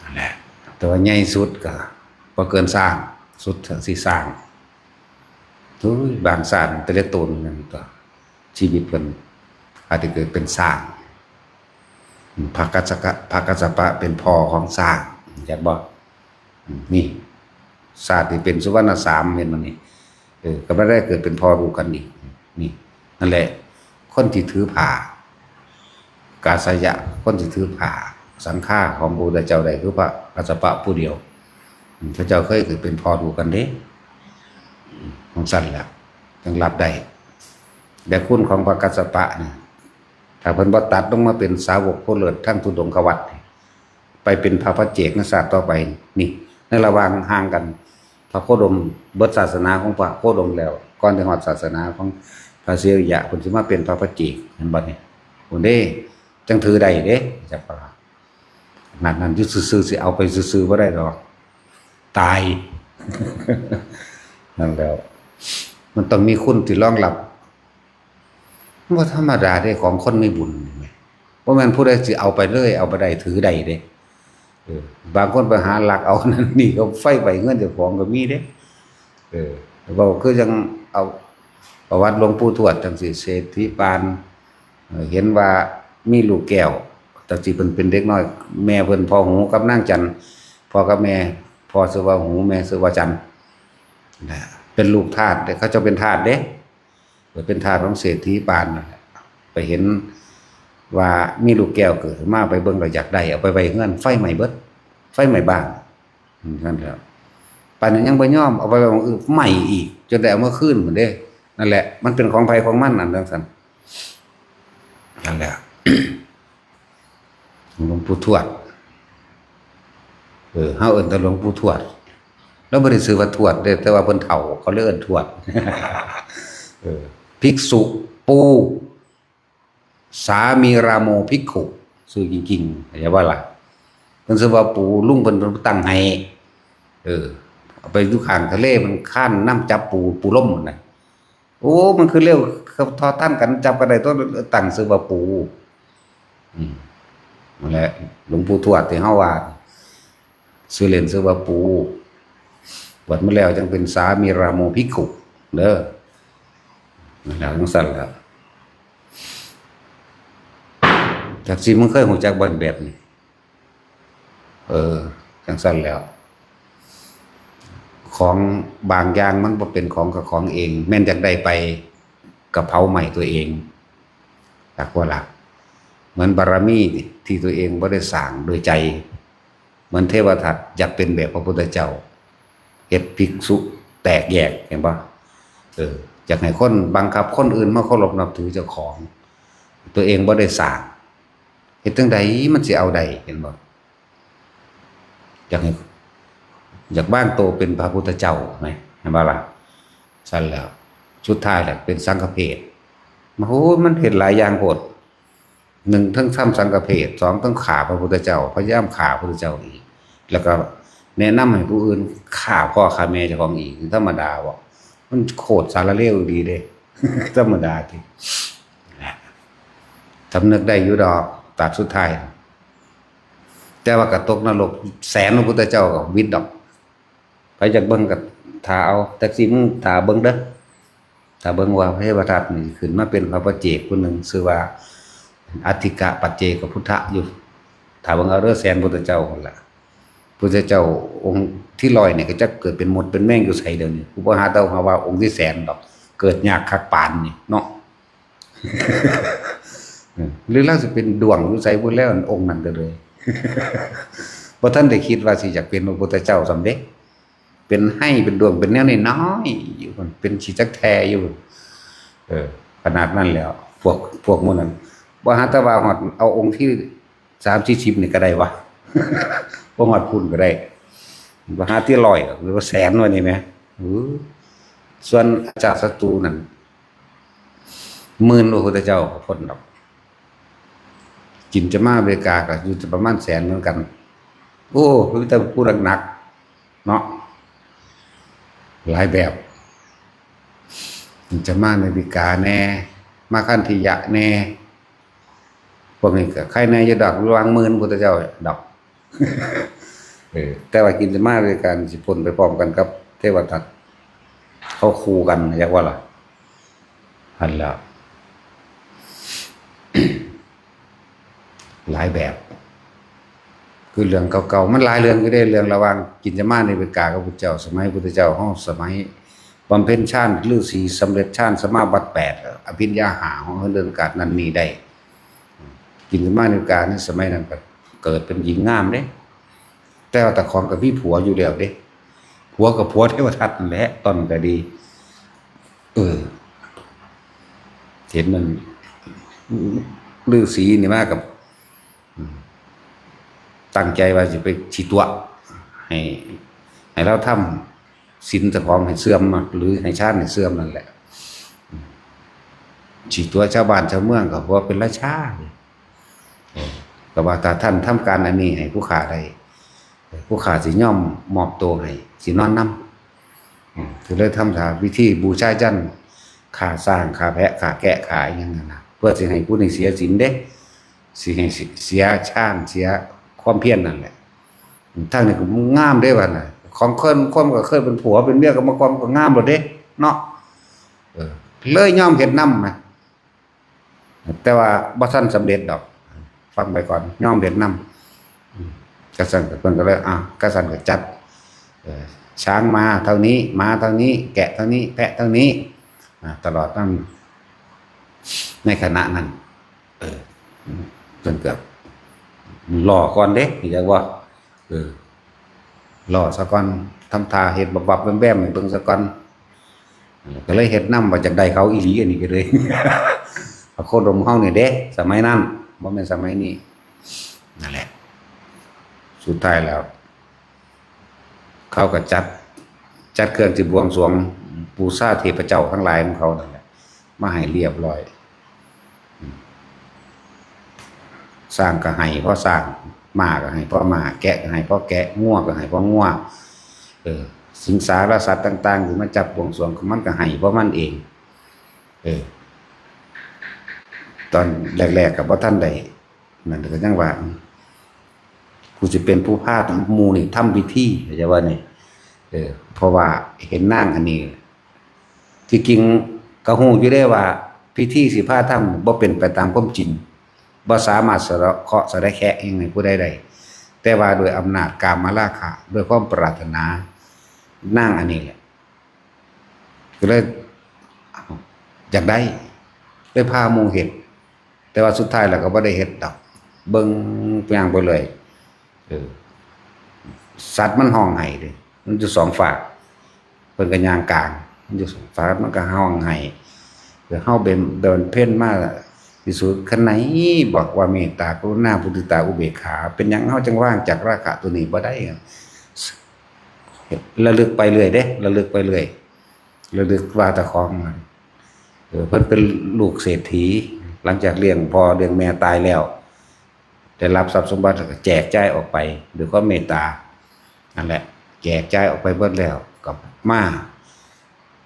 นั่นแหละ แต่ว่าใหญ่สุดก็บ่เกินช้าง สุดสิช้าง โอ้ย บางช้างแต่ละตนนั่นก็ ชีวิตเพิ่นอาจจะเกิดเป็นช้าง พระกัสสปะ พระกัสสปะเป็นพ่อของช้าง จักบ่ นี่ ชาติที่เป็นสุวรรณสาม เห็นบ่นี่ เออ ก็บ่ได้เกิดเป็นพ่อลูกกันอีก นี่ นั่นแหละ คนที่ถือผ้า กาสยะ คนที่ถือผ้า สังฆาของพระพุทธเจ้าได้คือพระกัสสปะผู้เดียว อืม พระเจ้าเคยเกิดเป็นพ่อลูกกันเด้ อืม ของสั้นแหละ จั่งรับได้ แต่คุณของพระกัสสปะนี่ ถ้าเพิ่นบ่ตัดลงมาเป็นสาวกผู้เลิศทางธุดงควัตรนี่ ไปเป็นพระปัจเจกในชาติต่อไป นี่ ในระหว่างห่างกัน พระโคดม เบิดศาสนาของพระโคดมแล้ว ก่อนสิฮอดศาสนาของพระเสรียะ เพิ่นสิมาเป็นพระปัจเจก เห็นบ่นี่ พุ้นเด้ จั่งถือได้เด้ จักว่า ขนาดนั้นอยู่ซื่อๆ สิเอาไปซื่อๆ บ่ได้ดอก ตาย นั่นแหล้ว มันต้องมีคุณที่รองรับ บ่ธรรมดาเด้ ของคนมีบุญนี่แหม บ่แม่นผู้ใดสิเอาไปเลย เอาไปได้ ถือได้เด้ เออ บางคนไปหาลักเอานั่นนี่ เอาไฟไหม้เฮือนเจ้าของก็มีเด้ เออ เว้าคือจั่งเอาประวัติหลวงปู่ทวดจั่งซี้ เศรษฐีปาน เอ่อ เห็นว่ามีลูกแก้ว แต่สิเพิ่นเป็นเด็กน้อย แม่เพิ่นพ่อหูกับนางจันทร์ พ่อกับแม่ พ่อชื่อว่าหู แม่ชื่อว่าจันทร์ นะ เป็นลูกทาสเด้ เขาเจ้าเป็นทาสเด้ เกิดเป็นทาสของเศรษฐีปานนั่นแหละ ไปเห็นว่ามีลูกแก้วเกิดขึ้นมา ไปเบิ่งแล้วอยากได้ เอาไปไว้เฮือน ไฟไหม้เบิด ไฟไหม้บ้าน อืม นั่นแหละ ปานนั้นยังบ่ยอม เอาไปไว้หม่องอื่น ไหม้อีก จนได้เอามาคืนพุ้นเด้ นั่นแหละ มันเป็นของไผของมัน อันจั่งซั้น นั่นแหละ หลวงปู่ทวด เออ เฮาเอิ้นแต่หลวงปู่ทวด แล้วบ่ได้ชื่อว่าทวดเด้ แต่ว่าเพิ่นเฒ่า เขาเลยเอิ้นทวด เออ ภิกษุปู่ สามีราโมภิกขุ ชื่อจริงๆ เข้าใจบ่ล่ะ เพิ่นชื่อว่าปู่ ลุงเพิ่น เพิ่นตั้งให้ เออ เอาไปอยู่ข้างทะเล มันคานนำจับปู ปูลมนั่นน่ะ โอ้ มันคือเร็ว ทอดทันกัน จับกันได้ ต้องตั้งชื่อว่าปู อืม นั่นแหละ หลวงปู่ทวดที่เฮาว่า ชื่อเล่นชื่อว่าปู บวชมาแล้วจั่งเป็นสามีราโมภิกขุ เด้อ นั่นแหละ จั่งซั้นแหละ จักสิมึงเคยฮู้จักบ่แบบนี้ เออ จั่งซั้นแหล้ว ของบางอย่างมันบ่เป็นของกับของเอง แม่นอยากได้ไป ก็เผาไหม้ตัวเอง จักบ่ล่ะ เหมือนบารมีที่ตัวเองบ่ได้สร้างด้วยใจ เหมือนเทวทัตอยากเป็นแบบพระพุทธเจ้า เฮ็ดภิกษุแตกแยก เห็นบ่ เออ อยากให้คนบังคับคนอื่นมาเคารพนับถือเจ้าของ ตัวเองบ่ได้สร้าง เฮ็ดจั่งใดมันสิเอาได้ เห็นบ่ อยากให้ อยากวางตัวเป็นพระพุทธเจ้าไหม เห็นบ่ล่ะ ซั้นแหล้ว สุดท้ายแหละเป็นสังฆเพศ โอ้โห มันเฮ็ดหลายอย่างโพด หนึ่ง ทั้งทำสังฆเพศ สอง ทั้งฆ่าพระพุทธเจ้า พยายามฆ่าพระพุทธเจ้าอีก แล้วก็แนะนำให้ผู้อื่นฆ่าพ่อฆ่าแม่เจ้าของอีก ธรรมดาบ่ มันโคตรสารเลวดีเด้ ธรรมดาติ สำนึกได้อยู่ดอก ตัดสุดท้าย แต่ว่าก็ตกนรกแสนพระพุทธเจ้าก็วิดดอก ไผอยากเบิ่งก็ถ่าเอา แต่สิมึงถ่าเบิ่งเด้อ ถ่าเบิ่งว่าพระเทวทัตนี่ขึ้นมาเป็นพระปัจเจกผู้หนึ่ง ชื่อว่าอัฏฐิกะปัจเจกพุทธะอยู่ ถ่าเบิ่งเอาเด้อ แสนพุทธเจ้าพุ่นล่ะ พุทธเจ้าองค์ที่ร้อยเนี่ยก็จะเกิดเป็นมดเป็นแมงอยู่ไสเดี๋ยวนี้ ผู้บ่หาเดาหาว่าองค์ที่แสนดอก เกิดยากคักปานนี่เนาะ เออ หรือเราสิเป็นด้วงอยู่ไสพุ้นแล้ว องค์นั้นก็เลย บ่ทันได้คิดว่าสิอยากเป็นพระพุทธเจ้าซ้ำเด้ เป็นไฮ่เป็นด้วงเป็นแนวน้อยๆอยู่พุ้น เป็นขี้จักแทอยู่พุ้น เออ ขนาดนั้นแล้ว พวก พวกหมู่นั้น บ่หาแต่ว่าฮอดเอาองค์ที่สามสี่สิบนี่ก็ได้วะ บ่ฮอดพุ้นก็ได้ บ่หาที่ร้อยหรือว่าแสนว่านี่แหม เออ ส่วนอจาตศัตรูนั่น หมื่นพระพุทธเจ้าก็พ้นดอก กินจะมาอเมริกาก็อยู่ประมาณแสนเหมือนกัน โอ้ มีแต่ผู้หนักๆเนาะ หลายแบบ กินจะมาอเมริกาแน่ มาคันธิยะแน่ พวกนี้ก็ใครแน่อยู่ดอก ระหว่างหมื่นพุทธเจ้าดอก เออ แต่ว่ากินจะมาอเมริกานี่สิพ้นไปพร้อมกันกับเทวทัต เขาคู่กัน อยากว่าล่ะ หั้นแหล้ว หลายแบบ คือเรื่องเก่าๆ มันหลายเรื่องอยู่เด้ เรื่องระหว่างกินจะมาในเวกากับพุทธเจ้า สมัยพุทธเจ้าเฮา สมัยบำเพ็ญฌานฤาษี สำเร็จฌานสมาบัติแปด อภิญญาห้า เฮา เรื่องการนั่นนี่ได้ กินจะมาในเวกาในสมัยนั้นก็เกิดเป็นหญิงงามเด้ แต่ว่าตาของก็มีผัวอยู่แล้วเด้ ผัวกับผัวเทวทัตนั่นแหละ ตอนนั้นก็ดี เออ เห็นมัน ฤาษีนี่มากับ อืม ตั้งใจว่าสิไปสิตั๋ว ให้ ให้ลาวทำศีลเจ้าของให้เสื่อมเนาะ หรือให้ฌานให้เสื่อมนั่นแหละ อืม สิตั๋วชาวบ้านชาวเมืองก็ว่าเป็นราชา เออ ก็ว่าถ้าท่านทำการอันนี้ให้ผู้ข้าได้ ผู้ข้าสิยอมมอบตัวให้ สินอนนำ อืม ก็เลยทำพิธีบูชายัญ ฆ่าช้าง ฆ่าแพะ ฆ่าแกะ ฆ่าอิหยังนั่นน่ะ เพื่อสิให้ผู้นี้เสียศีลเด้ สิให้เสียฌาน เสียความเพียรนั่นแหละ ทางนี้ก็งามเด้บัดน่ะ ของคน คนก็เคยเป็นผัวเป็นเมียกันมาก่อนก็งามแล้วเด้ เนาะ เออ เลยยอมเฮ็ดนำนะ แต่ว่าบ่ทันสำเร็จดอก ฟังไปก่อน ยอมเฮ็ดนำ อืม กะซั้นก็ เพิ่นก็เลย อ่ะ กะซั้นก็จัด เอ่อ ช้างมาเท่านี้ ม้าเท่านี้ แกะเท่านี้ แพะเท่านี้ อ่า ตลอดทั้งในขณะนั้น เออ เพิ่นก็รอก่อนเด้ อยากว่า เออ รอซะก่อน ทำท่าเฮ็ดบับๆแวมๆให้เบิ่งซะก่อน ก็เลยเฮ็ดนำว่าจักได้เขาอีหลี อันนี้ก็เลย พระโคดมเฮานี่เด้ สมัยนั้น บ่แม่นสมัยนี้ นั่นแหละ สุดท้ายแล้ว เขาก็จัด จัดเครื่องสิบวงสรวง บูชาเทพเจ้าทั้งหลายของเขานั่นแหละ มาให้เรียบร้อย ช้างก็ให้พ่อช้าง ม้าก็ให้พ่อม้า แกะก็ให้พ่อแกะ งัวก็ให้พ่องัว เออ สิงสารสัตว์ต่างๆที่มาจับบวงสรวง มันก็ให้พ่อมันเอง เออ ตอนแรกๆก็บ่ทันได้ นั่นก็ยังว่า กูสิเป็นผู้พาหมู่นี่ทำพิธี เข้าใจว่านี่ เออ เพราะว่าเห็นนางอันนี้ ที่จริงก็ฮู้อยู่เด้ว่า พิธีสิพาทำบ่เป็นไปตามความจริง บ่สามารถสะเดาะเคราะห์สะเดาะแคะอิหยังให้ผู้ใดได้ แต่ว่าด้วยอำนาจกามราคะ ด้วยความปรารถนา นางอันนี้แหละ ก็เลย อยากได้ เลยพาหมู่เฮ็ด แต่ว่าสุดท้ายแล้วก็บ่ได้เฮ็ดดอก เบิ่งย่างไปเลย เออ สัตว์มันฮ้องไห้เด้ มันอยู่สองฟาก เพิ่นก็ย่างกลาง มันอยู่สองฟาก มันก็ฮ้องไห้ เออ เฮาเป็น เดินเพ่นมาที่สุด คันไหนบอกว่าเมตตากรุณา มุทิตา อุเบกขา เป็นหยังเฮาจังวางจากราคะตัวนี้บ่ได้ ระลึกไปเรื่อยเด้ ระลึกไปเรื่อย ระลึกว่าเจ้าของ เออ เพิ่นเป็นลูกเศรษฐี หลังจากเลี้ยงพ่อเลี้ยงแม่ตายแล้ว ได้รับทรัพย์สมบัติแล้วก็แจกจ่ายออกไปด้วยความเมตตา นั่นแหละ แจกจ่ายออกไปเบิดแล้ว ก็มา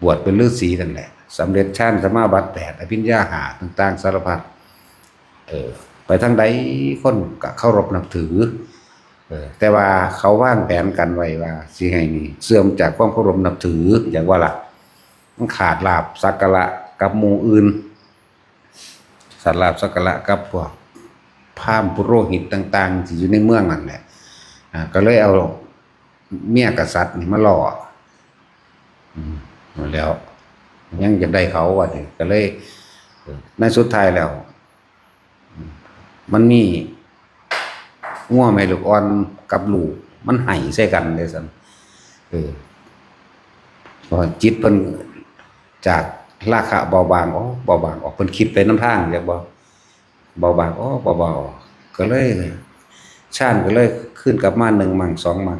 บวชเป็นฤาษีนั่นแหละ สำเร็จฌานสมาบัติแปด อภิญญาห้า ต่างๆ สารพัด เออ ไปทางใดคนก็เคารพนับถือ เออ แต่ว่าเขาวางแผนกันไว้ว่าสิให้นี่เสื่อมจากความเคารพนับถือ อย่างว่าล่ะ มันขาดลาภสักการะกับหมู่อื่น ขาดลาภสักการะกับพวกพราหมณ์ปุโรหิตต่างๆที่อยู่ในเมืองนั่นแหละ อ่า ก็เลยเอา เมียกษัตริย์นี่มาล่อ อืม แล้ว ยังจะได้เขาว่านี่ก็เลย ในสุดท้ายแล้ว มันมีงัวแม่ลูกอ่อนกับลูก มันไห้ใส่กันเลยสัน เออ เพราะจิตเพิ่นจากราคะเบาบาง อ๋อ เบาบางออก เพิ่นคิดไปนำทาง อยากบอก เบาบาง อ๋อ เบาบางออก ก็เลย ฌานก็เลยคืนกลับมาหนึ่งมั่งสองมั่ง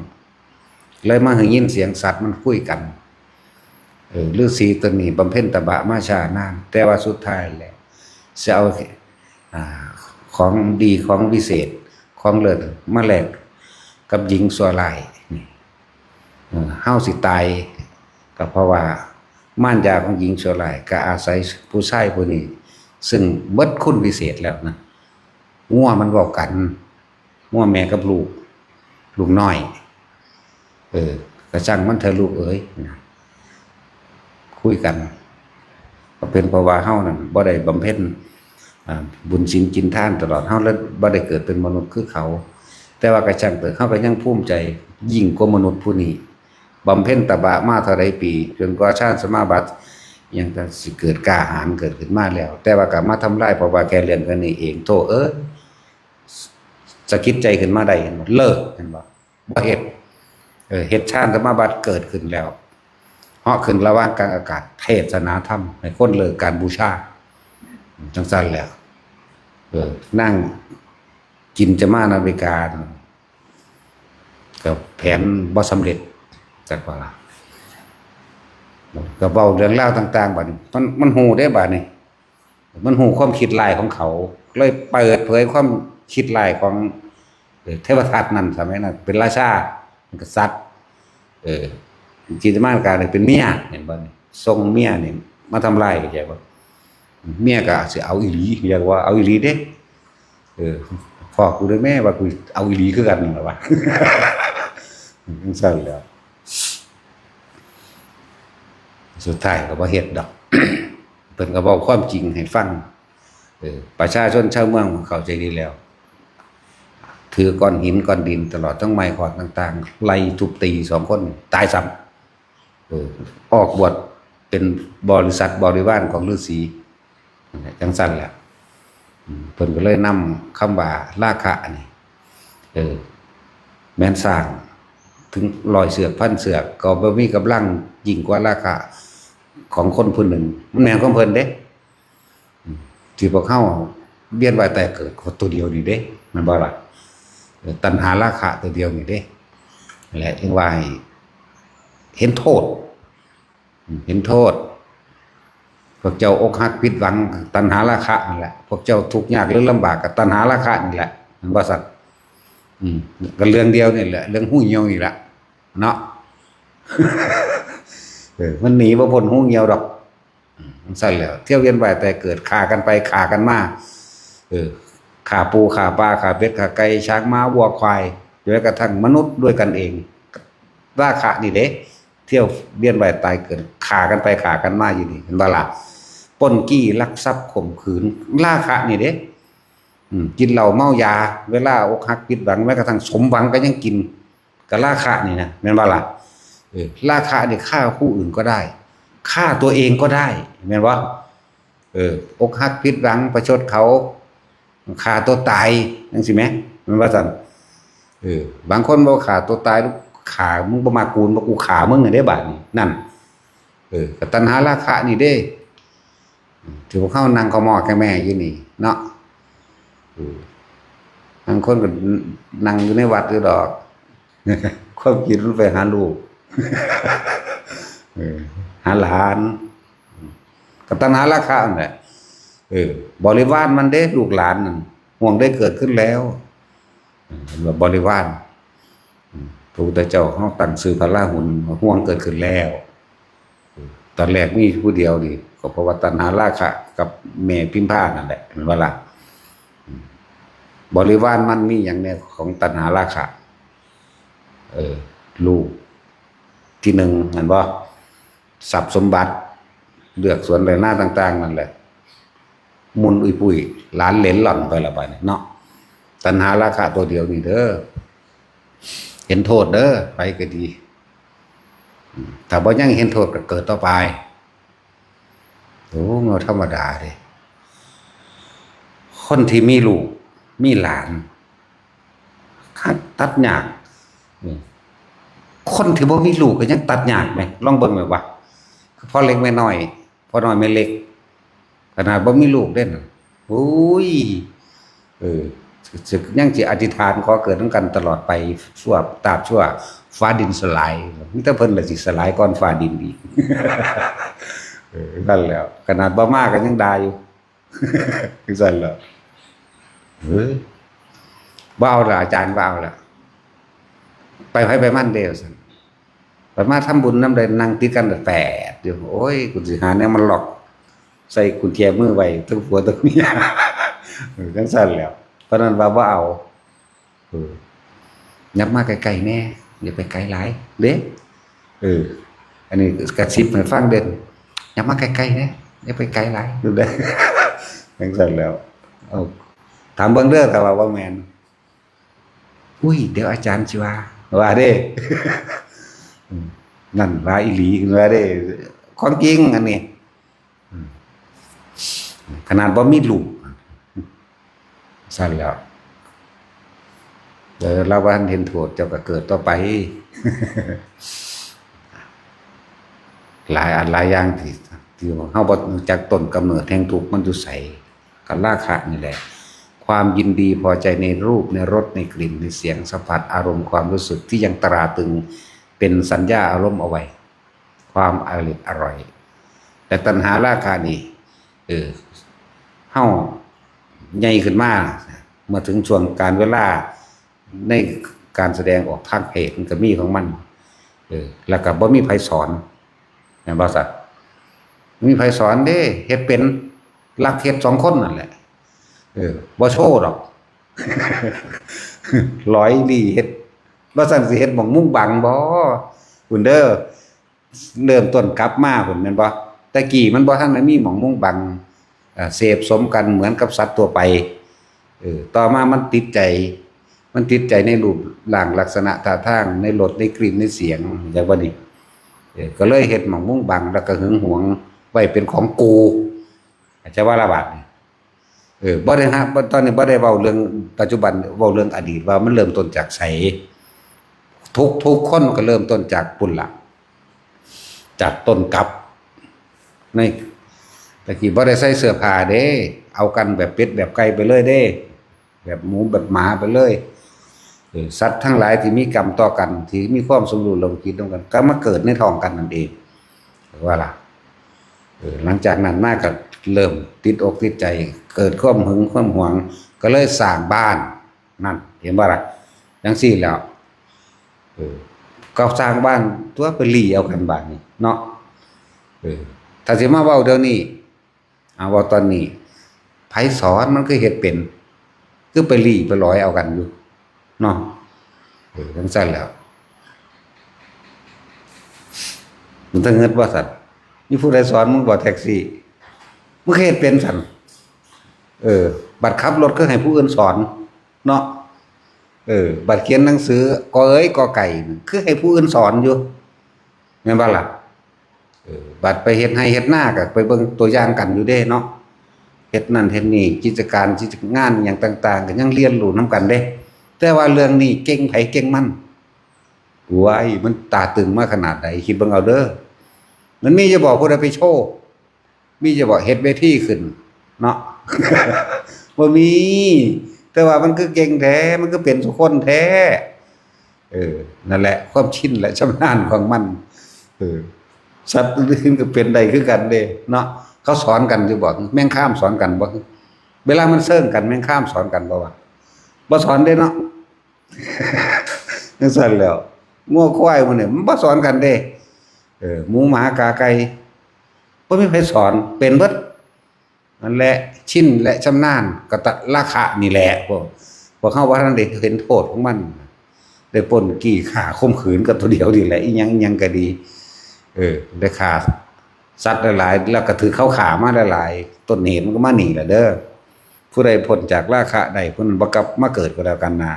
เลยมาหึงยินเสียงสัตว์มันคุยกัน เออ ฤๅษีตัวนี้บำเพ็ญตบะมาช้านาน แต่ว่าสุดท้ายแล้ว จะเอา อ่า ของดีของวิเศษ ของเลิศมาแลกกับหญิงชั่วร้ายนี่ เออ เฮาสิตาย ก็เพราะว่ามารยาของหญิงชั่วร้าย ก็อาศัยผู้ชายผู้นี้ ซึ่งเบิดคุณวิเศษแล้วนะ งัวมันเว้ากัน งัวแม่กับลูก ลูกน้อย เออ กะซังมันเถอะลูกเอ๋ย นะ คุยกัน ก็เป็นเพราะว่าเฮานั่นบ่ได้บำเพ็ญ อ่า บุญศีลกินทานตลอด เฮาเลยบ่ได้เกิดเป็นมนุษย์คือเขา แต่ว่ากะซังเถอะ เฮาก็ยังภูมิใจยิ่งกว่ามนุษย์ผู้นี้ บำเพ็ญตบะมาเท่าใดปี จนกว่าฌานสมาบัติ ยังจะสิเกิดกล้าหาญเกิดขึ้นมาแล้ว แต่ว่าก็มาทำลาย เพราะว่าแค่เรื่องแค่นี้เอง โธ่เอ้ย สะกิดใจขึ้นมาได้ เห็นบ่ เลิก เห็นบ่ บ่เฮ็ด เออ เฮ็ดฌานสมาบัติเกิดขึ้นแล้ว เหาะขึ้นระหว่างกลางอากาศ เทศนาธรรม ให้คนเลิกการบูชา จังซั่นแหละ เออ นั่งกินจะมานาวิกา ก็แผนบ่สำเร็จ จักว่าล่ะ ก็เว้าเรื่องราวต่างๆ บัดนี้ มัน มันฮู้เด้บัดนี้ มันฮู้ความคิดร้ายของเขา เลยเปิดเผยความคิดร้ายของ เอ่อ เทวทัตนั่น สมัยนั้นเป็นราชา เป็นกษัตริย์ เออ จิตรมารกาเนี่ยเป็นเมีย เห็นบ่นี่ ส่งเมียนี่มาทำลาย เข้าใจบ่ เมียก็สิเอาอีหลี เรียกว่าเอาอีหลีเด้ เออ พ่อกูได้แม่ว่ากูเอาอีหลีคือกันนั่นล่ะวะ จังซั่นแหล้ว สุดท้ายก็บ่เฮ็ดดอก เพิ่นก็เว้าความจริงให้ฟัง เออ ประชาชนชาวเมืองเข้าใจดีแล้ว ถือก้อนหินก้อนดินตลอดทั้งไม้ขอนต่างๆ ไล่ทุบตีสองคนตายซ้ำ เออ ออกบวชเป็นบริษัทบริวารของฤๅษี นั่นแหละ จังซั่นแหละ อืม เพิ่นก็เลยนำคำว่าราคะนี่ เออ แม่นสร้างถึงร้อยเสือกพันเสือก ก็บ่มีกำลังยิ่งกว่าราคะของคนผู้หนึ่ง มันแม่นของเพิ่นเด้ อืม ที่พวกเฮาเวียนว่ายตายเกิดก็ตัวเดียวนี่เด้ แม่นบ่ล่ะ เออ ตัณหาราคะตัวเดียวนี่เด้ แหละ จึงว่าให้เห็นโทษ อืม เห็นโทษ พวกเจ้าอกหักผิดหวัง ตัณหาราคะนั่นแหละ พวกเจ้าทุกข์ยากหรือลำบากก็ตัณหาราคะนี่แหละ แม่นบ่ซั่น อืม ก็เรื่องเดียวนี่แหละ เรื่องฮูเหี่ยวนี่แหละ เนาะ เออ มันหนีบ่พ้นฮูเหี่ยวดอก อืม จังซั่นแหละ เที่ยวเวียนว่ายตายเกิด ฆ่ากันไปฆ่ากันมา เออ ฆ่าปูฆ่าปลา ฆ่าเป็ดฆ่าไก่ ช้างม้าวัวควาย จนกระทั่งมนุษย์ด้วยกันเอง ราคะนี่เด้ เที่ยวเวียนว่ายตายเกิด ฆ่ากันไปฆ่ากันมาอยู่นี่ เห็นบ่ล่ะ ปล้นจี้ลักทรัพย์ข่มขืน ราคะนี่เด้ อืม กินเหล้าเมายา เวลาอกหักผิดหวัง แม้กระทั่งสมหวังก็ยังกิน ก็ราคะนี่นะ แม่นบ่ล่ะ เออ ราคะนี่ฆ่าผู้อื่นก็ได้ ฆ่าตัวเองก็ได้ แม่นบ่ เออ อกหักผิดหวัง ประชดเขา ฆ่าตัวตาย จังซี้แหม แม่นว่าซั่น เออ บางคนบ่ฆ่าตัวตาย ฆ่า มึงบ่มักกู บ่ กูฆ่ามึงนี่เด้ บาดนี้ นั่น เออ ก็ตัณหาราคะนี่เด้ ที่พวกเฮานั่งขะมอดขะแมอยู่นี่เนาะ เออ บางคนก็นั่งอยู่ในวัดอยู่ดอก ความคิดมันไปหาลูก เออ หาหลาน ก็ตัณหาราคะนั่นแหละ เออ บริวารมันเด้ ลูกหลานนั่น ห่วงได้เกิดขึ้นแล้ว เห็นว่าบริวาร อืม พระพุทธเจ้าเฮาตั้งชื่อพระราหุล ห่วงเกิดขึ้นแล้ว ตอนแรกมีผู้เดียวนี่ ก็เพราะว่าตัณหาราคะกับแม่พิมพานั่นแหละ แม่นบ่ล่ะ อืม บริวารมันมีหยังแหน่ของตัณหาราคะ เออ ลูก ที่หนึ่ง แม่นบ่ ทรัพย์สมบัติ เฮือกสวนไร่นาต่างๆ นั่นแหละ มุนอุยปุย หลานเหลนหล่อนไปละบาดนี้เนาะ ตัณหาราคะตัวเดียวนี่เด้อ เห็นโทษเด้อ ไปก็ดี อืม ถ้าบ่ยังเห็นโทษก็เกิดต่อไป โอ้ บ่ธรรมดาเด้ คนที่มีลูก มีหลาน คักตัดยาก อืม คนที่บ่มีลูกก็ยังตัดยากแหม ลองเบิ่งแหมว่า พ่อเล็กแม่น้อย พ่อน้อยแม่เล็ก ขนาดบ่มีลูกเด้น่ะ โอ้ย เออ ยังสิอธิษฐานขอเกิดนำกันตลอดไป ชั่ว ตราบชั่วฟ้าดินสลาย มีแต่เพิ่นล่ะสิสลายก่อนฟ้าดินอีก เออ นั่นแหล้ว ขนาดบ่มาก็ยังด่าอยู่ จั่งซั่นแหล้ว เฮ้ย บ่เอาละ อาจารย์ บ่เอาละ ไปไผไปมันเด้ ว่าซั่น บัดมาทำบุญนำ ได้นั่งติดกันแปดอยู่ โอ้ย กูสิหาแนวมาล็อกใส่กุญแจมือไว้ ทั้งผัวทั้งเมีย เออ จั่งซั่นแหล้ว เพราะนั้นว่าบ่เอา เออ ยับมาใกล้ๆแน่ อย่าไปไกลหลายเด้ เออ อันนี้กระซิบให้ฟังเด้อ ยับมาใกล้ๆแน่ อย่าไปไกลหลาย จั่งซั่นแหล้ว เอา ถามเบิ่งเด้อ ถ้าว่าบ่แม่น อุ้ย เดี๋ยวอาจารย์สิว่า ว่าเด้ อืม นั่นว่าอีหลี ว่าเด้ ของจริงอันนี้ อืม ขนาดบ่มีลูก ซั่นแหล้ว เออ ลาวบ่ทันเห็นโทษ เจ้าก็เกิดต่อไป หลายอันหลายอย่างที่ ที่เฮาบ่รู้จักต้นกำเนิดแห่งทุกข์มันอยู่ไส ก็ราคะนี่แหละ ความยินดีพอใจในรูป ในรส ในกลิ่น ในเสียง สัมผัส อารมณ์ ความรู้สึกที่ยังตราตรึงเป็นสัญญาอารมณ์เอาไว้ ความอร่อยอร่อย แต่ตัณหาราคะนี่ เออ เฮาใหญ่ขึ้นมา เมื่อถึงช่วงกาลเวลาในการแสดงออกทางเพศมันก็มีของมัน เออ แล้วก็บ่มีไผสอน แม่นบ่ซะ บ่มีไผสอนเด้ เฮ็ดเป็น ลักเฮ็ดสองคนนั่นแหละ เออ บ่โชว์ดอก หลอยหลีเฮ็ด บ่ซั้นสิเฮ็ดหม่องมุงบังบ่ พุ้นเด้อ เริ่มต้นกลับมาพุ้นแม่นบ่ แต่กี้มันบ่ทันได้มีหม่องมุงบัง เอ่อ เสพสมกันเหมือนกับสัตว์ทั่วไป เออ ต่อมามันติดใจ มันติดใจในรูปร่างลักษณะท่าทาง ในรส ในกลิ่น ในเสียง จั่งบ่นี่ เออ ก็เลยเฮ็ดหม่องมุงบัง แล้วก็หึงหวงไว้เป็นของกู อาจจะว่าละบาดนี่ เออ บ่ได้ฮะ บ่ ตอนนี้บ่ได้เว้าเรื่องปัจจุบัน เว้าเรื่องอดีตว่ามันเริ่มต้นจากไส ทุก ทุกคนก็เริ่มต้นจากพุ้นล่ะ จากต้นกลับ ใน แต่กี้บ่ได้ใส่เสื้อผ้าเด้ เอากันแบบเป็ดแบบไก่ไปเลยเด้ แบบหมูแบบหมาไปเลย เออ สัตว์ทั้งหลายที่มีกรรมต่อกัน ที่มีความสมรู้ร่วมคิดร่วมกัน ก็มาเกิดในท้องกันนั่นเอง ว่าล่ะ เออ หลังจากนั้นมาก็เริ่มติดอกติดใจ เกิดความหึงความหวง ก็เลยสร้างบ้าน นั่น เห็นบ่ล่ะ จั่งซี้แหล้ว เออ ก็สร้างบ้านตั๊ว ไปหลีเอากันบาดนี้เนาะ เออ ถ้าสิมาเว้าเดี๋ยวนี้ เอา เว้าตอนนี้ ไผสอนมันคือเฮ็ดเป็น คือไปหลีไปหลอยเอากันอยู่ เนาะ เออ จั่งซั่นแหล้ว มันต้องเงิดว่าซั่น มีผู้ใดสอนมึงบ่ แท็กซี่ มึงคือเฮ็ดเป็นซั่น เออ บัดขับรถคือให้ผู้อื่นสอน เนาะ เออ บัดเขียนหนังสือ กอเอ๋ย กอไก่ คือให้ผู้อื่นสอนอยู่ แม่นบ่ล่ะ เออ บัดไปเฮ็ดไร่เฮ็ดนาก็ไปเบิ่งตัวอย่างกันอยู่เด้เนาะ เฮ็ดนั่นเฮ็ดนี่ กิจการ กิจงานหยังต่างๆ ก็ยังเรียนรู้นำกันเด้ แต่ว่าเรื่องนี้เก่งไผเก่งมัน โอ้ย มันตราตรึงมาขนาดใด คิดเบิ่งเอาเด้อ มันมีอยู่บ่ผู้ใดไปโชว์ มีอยู่บ่เฮ็ดเวทีขึ้น เนาะ บ่มี แต่ว่ามันคือเก่งแท้ มันคือเป็นซุคนแท้ เออ นั่นแหละ ความชินและชำนาญของมัน เออ สัตว์อื่นก็เป็นได้คือกันเด้ เนาะ เขาสอนกันอยู่บ่ แมงคามสอนกันบ่ เวลามันเซิงกัน แมงคามสอนกันบ่วะ บ่สอนเด้เนาะ จั่งซั่นแหล้ว งัวควายหมู่นี่มันบ่สอนกันเด้ เออ หมูหมากาไก่ บ่มีไผสอน เป็นเบิด นั่นแหละ ชินและชำนาญ ก็ตะ ราคะนี่แหละ พวก พวกเฮาบ่ทันได้เห็นโทษของมัน ได้ปล้นจี้ฆ่าข่มขืนก็ตัวเดียวนี่แหละ อีหยัง อีหยังก็ดี เออ ได้ฆ่าสัตว์หลายๆ แล้วก็ถืกเขาฆ่ามาหลายๆ ต้นเหตุมันก็มานี่แหละเด้อ ผู้ใดพ้นจากราคะได้ ผู้นั้นบ่กลับมาเกิดก็แล้วกันนะ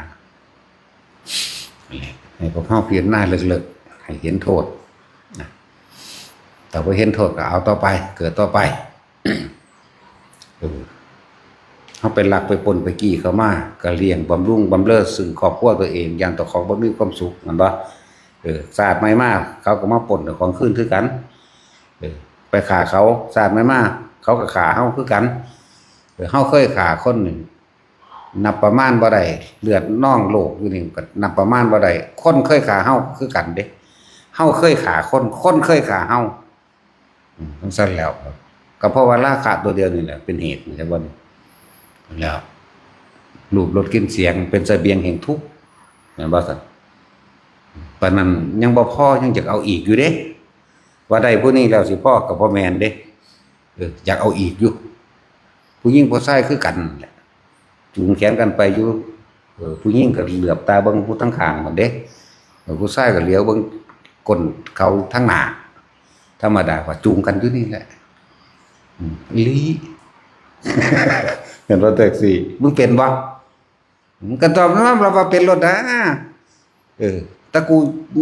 นั่นแหละ ให้พวกเฮาพิจารณาเลิกๆ ให้เห็นโทษนะ แต่พอเห็นโทษก็เอาต่อไป เกิดต่อไป เออ เฮาไปลักไปปล้นไปจี้เขามา ก็เลี้ยงบำรุงบำเรอซึ่งครอบครัวตัวเอง อย่างเจ้าของบ่มีความสุข แม่นบ่ เออ ชาติใหม่มา เขาก็มาปล้นเอาของคืนคือกัน เออ ไปฆ่าเขา ชาติใหม่มา เขาก็ฆ่าเฮาคือกัน เออ เฮาเคยฆ่าคนนี่ นับประมาณบ่ได้ เลือดนองโลกอยู่นี่ก็นับประมาณบ่ได้ คนเคยฆ่าเฮาคือกันเด้ เฮาเคยฆ่าคน คนเคยฆ่าเฮา อืม จั่งซั้นแล้วครับ ก็เพราะว่าราคะตัวเดียวนี่แหละเป็นเหตุ ใช่บ่นี่ แล้ว รูปรสกลิ่นเสียงเป็นเสบียงแห่งทุกข์ แม่นบ่ซั่น ปานนั้นยังบ่พอ ยังอยากเอาอีกอยู่เด้ ว่าได้ผู้นี้แล้วสิพอก็บ่แม่นเด้ เออ อยากเอาอีกอยู่ ผู้หญิงผู้ชายคือกันแหละ จูงแขนกันไปอยู่ เออ ผู้หญิงก็เหลือบตาเบิ่งผู้ทางข้างนั่นเด้ เออ ผู้ชายก็เหลียวเบิ่งก้นเขาทางหน้า ธรรมดาว่าจูงกันอยู่นี่แหละ อืม อีหลี เห็นบ่แท็กซี่ มึงเป็นบ่ มึงก็ต้องยอมรับว่าเป็นโลดนะ เออ แต่กู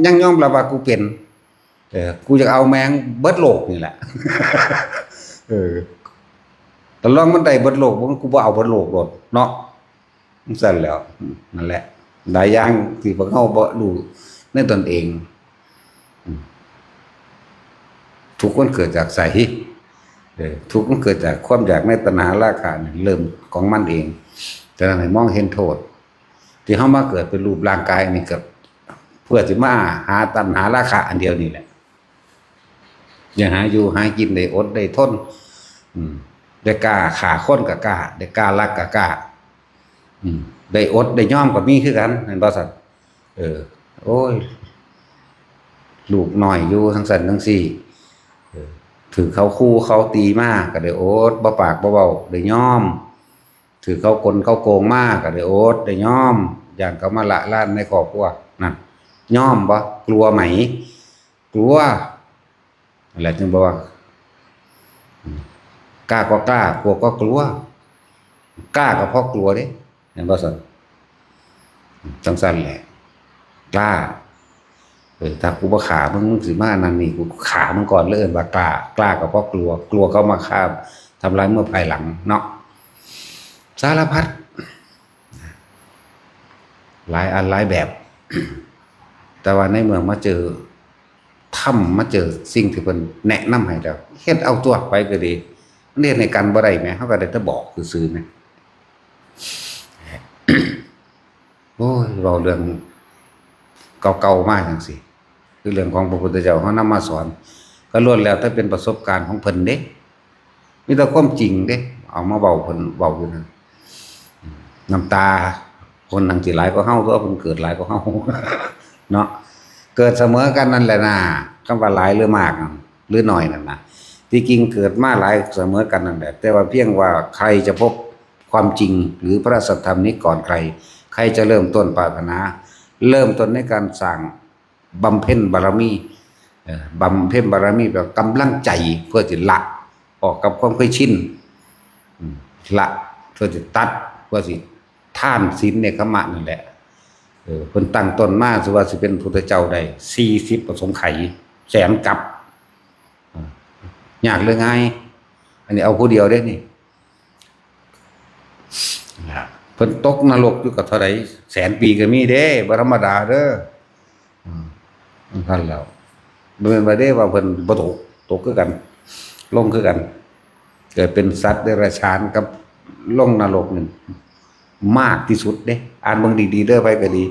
ยังยอมรับว่ากูเป็น เออ กูอยากเอาแม่งเบิดโลกนี่แหละ เออ แต่ลองมันได้เบิดโลก กูบ่เอาเบิดโลกโลดเนาะ จั่งซั้นแล้ว นั่นแหละ หลายอย่างที่พวกเฮาบ่รู้ในตนเอง อืม ทุกข์มันเกิดจากไส เออ ทุกข์มันเกิดจากความอยากในตัณหาราคะนี่ เริ่มของมันเอง ฉะนั้นให้มองเห็นโทษ ที่เฮามาเกิดเป็นรูปร่างกายนี่ก็เพื่อสิมาหาตัณหาราคะอันเดียวนี่แหละ อยากหาอยู่หากิน ได้อดได้ทน อืม ได้กล้าฆ่าคนก็กล้า ได้กล้าลักก็กล้า อืม ได้อดได้ยอมก็มีคือกัน แม่นบ่ซั่น เออ โอ้ย ลูกน้อยอยู่จั่งซั้นจั่งซี้ เออ ถืกเขาคู่เขาตีมาก็ได้อด บ่ปากบ่เว้า ได้ยอม ถืกเขากลเขาโกงมาก็ได้อด ได้ยอม ย้านเขามาละลานในครอบครัว นั่น ยอมบ่ กลัวไหม กลัว นั่นแหละจึงบอกว่า อืม กล้าก็กล้า กลัวก็กลัว กล้าก็เพราะกลัวเด้ แม่นบ่ซั่น จั่งซั้นแหละ กล้า เออ ถ้ากูบ่ฆ่ามึง มึงสิมานั่นนี่ กูฆ่ามึงก่อนเลย เอิ้นว่ากล้า กล้าก็เพราะกลัว กลัวเขามาฆ่าทำลายเมื่อภายหลังเนาะ สารพัด หลายอันหลายแบบ แต่ว่าในเมื่อมาเจอธรรม มาเจอสิ่งที่เพิ่นแนะนำให้แล้ว เฮ็ดเอาตัวไปก็ดี มันเฮ็ดให้กันบ่ได้แหม เฮาก็ได้แต่บอกซื่อๆแหม โอ้ย เว้าเรื่องเก่าๆมาจั่งซี้ คือเรื่องของพระพุทธเจ้าเฮานำมาสอน ก็ล้วนแล้วแต่เป็นประสบการณ์ของเพิ่นเด้ มีแต่ความจริงเด้ เอามาเว้า เพิ่นเว้าอยู่นั่น น้ำตา คนหนังสิหลายกว่าเฮา ตัวเพิ่นเกิดหลายกว่าเฮา เนาะ เกิดเสมอกันนั่นแหละนะ คำว่าหลายหรือมากนั่น หรือน้อยนั่นนะ ที่จริงเกิดมาหลายเสมอกันนั่นแหละ แต่ว่าเพียงว่าใครจะพบความจริงหรือพระสัทธรรมนี้ก่อนใคร ใครจะเริ่มต้นปรารถนา เริ่มต้นในการสร้างบำเพ็ญบารมี เอ่อ บำเพ็ญบารมีแปลว่ากำลังใจเพื่อสิละออกกับความเคยชิน อืม ละ เพื่อสิตัด เพื่อสิทานศีลเนกขัมมะนั่นแหละ เออ เพิ่นตั้งต้นมา สิว่าสิเป็นพุทธเจ้าได้ สี่สิบอสงไขย แสนกัป อ่า ยากหรือง่าย อันนี้เอาผู้เดียวเด้นี่ นะ เพิ่นตกนรกอยู่กับเท่าใด แสนปีก็มีเด้ บ่ธรรมดาเด้อ อืม นั่นแล้ว บ่แม่นว่าเด้ว่าเพิ่นบ่ตก ตกคือกัน ลงคือกัน เกิดเป็นสัตว์เดรัจฉานกับลงนรกนี่มากที่สุดเด้ อ่านเบิ่งดีๆเด้อ ไผก็ดี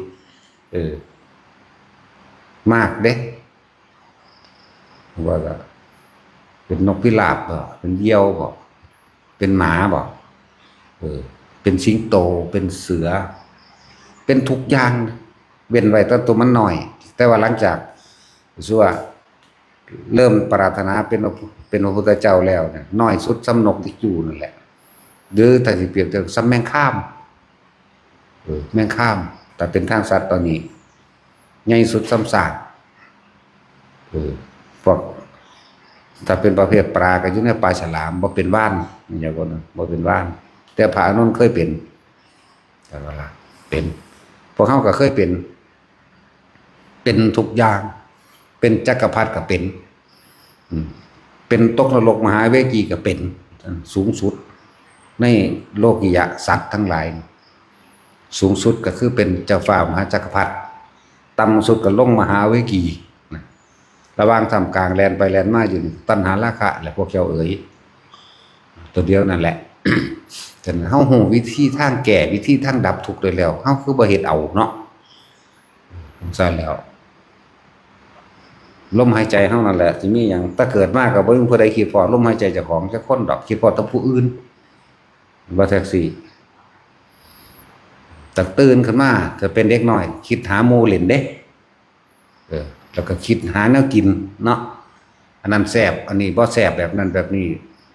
เออ มากเด้ ว่าก็เป็นนกพิราบบ่ เป็นเหยี่ยวบ่ เป็นหมาบ่ เออ เป็นสิงโต เป็นเสือ เป็นทุกอย่าง เว้นไว้แต่ตัวมันน้อย แต่ว่าหลังจาก ซั่ว เริ่มปรารถนาเป็น เป็นพระพุทธเจ้าแล้วเนี่ย น้อยสุดส่ำนกที่อยู่นั่นแหละ หรือถ้าสิเปรียบเทียบส่ำแมงคาม เออ แมงคาม แต่เป็นทางสัตว์ตอนนี้ ใหญ่สุดส่ำซาก เออ พวก ถ้าเป็นประเภทปลาก็อยู่ในปลาฉลาม บ่เป็นวาฬ อย่างคนนั้น บ่เป็นวาฬ แต่พระอานนท์เคยเป็น แต่ว่าล่ะ เป็น พวกเฮาก็เคยเป็น เป็นทุกอย่าง เป็นจักรพรรดิก็เป็น อืม เป็นตกนรกมหาเวจีก็เป็น สูงสุดในโลกิยะสัตว์ทั้งหลาย สูงสุดก็คือเป็นเจ้าฟ้ามหาจักรพรรดิ ต่ำสุดก็ลงมหาเวจีนะ ระหว่างท่ามกลางแล่นไปแล่นมาอยู่นี่ ตัณหาราคะแหละพวกเจ้าเอ๋ย ตัวเดียวนั่นแหละ แต่เฮาฮู้วิธีทางแก้ วิธีทางดับทุกข์ได้แล้ว เฮาคือบ่เฮ็ดเอาเนาะ จั่งซั้นแล้ว ลมหายใจเฮานั่นแหละ สิมีหยัง แต่เกิดมาก็บ่มีผู้ใดคิดพ้อลมหายใจเจ้าของจักคนดอก คิดพ้อแต่ผู้อื่น ว่าจั่งซี้ แต่ตื่นขึ้นมา ถ้าเป็นเด็กน้อย คิดหาหมู่เล่นเด้ เออ แล้วก็คิดหาแนวกินเนาะ อันนั้นแซ่บ อันนี้บ่แซ่บ แบบนั้นแบบนี้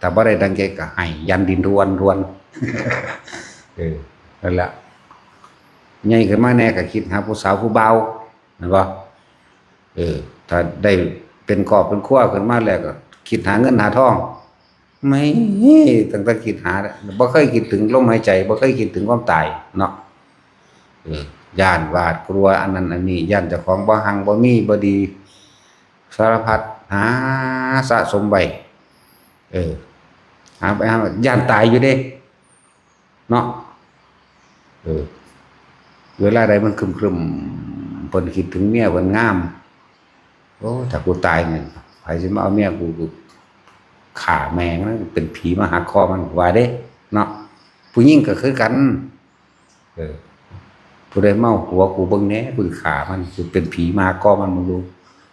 ถ้าบ่ได้ดังใจก็ไห้ ยันดินทวนทวน เออ นั่นแหละ ใหญ่ขึ้นมาแน่ก็คิดหาผู้สาวผู้บ่าว แม่นบ่ เออ ถ้าได้เป็นครอบเป็นครัวขึ้นมาแล้วก็คิดหาเงินหาทอง ไม่ ตั้งแต่คิดหา บ่เคยคิดถึงลมหายใจ บ่เคยคิดถึงความตายเนาะ เออ ย้านหวาดกลัวอันนั้นอันนี้ ย้านเจ้าของบ่ฮั่งบ่มีบ่ดี สารพัดหาสะสมไว้ เออ หาไปหา ย้านตายอยู่เด้ เนาะ เออ เวลาใดมันครึมๆ เพิ่นคิดถึงเมียเพิ่นงาม โอ้ ถ้ากูตายนี่ ไผสิมาเอาเมียกู กูฆ่าแม่งนะ เป็นผีมาหักคอมัน ว่าเด้ เนาะ ผู้หญิงก็คือกัน เออ ผู้ใดมาเอาผัวกูเบิ่งแหน่ กูสิฆ่ามัน สิเป็นผีมาหักคอมัน มึงดู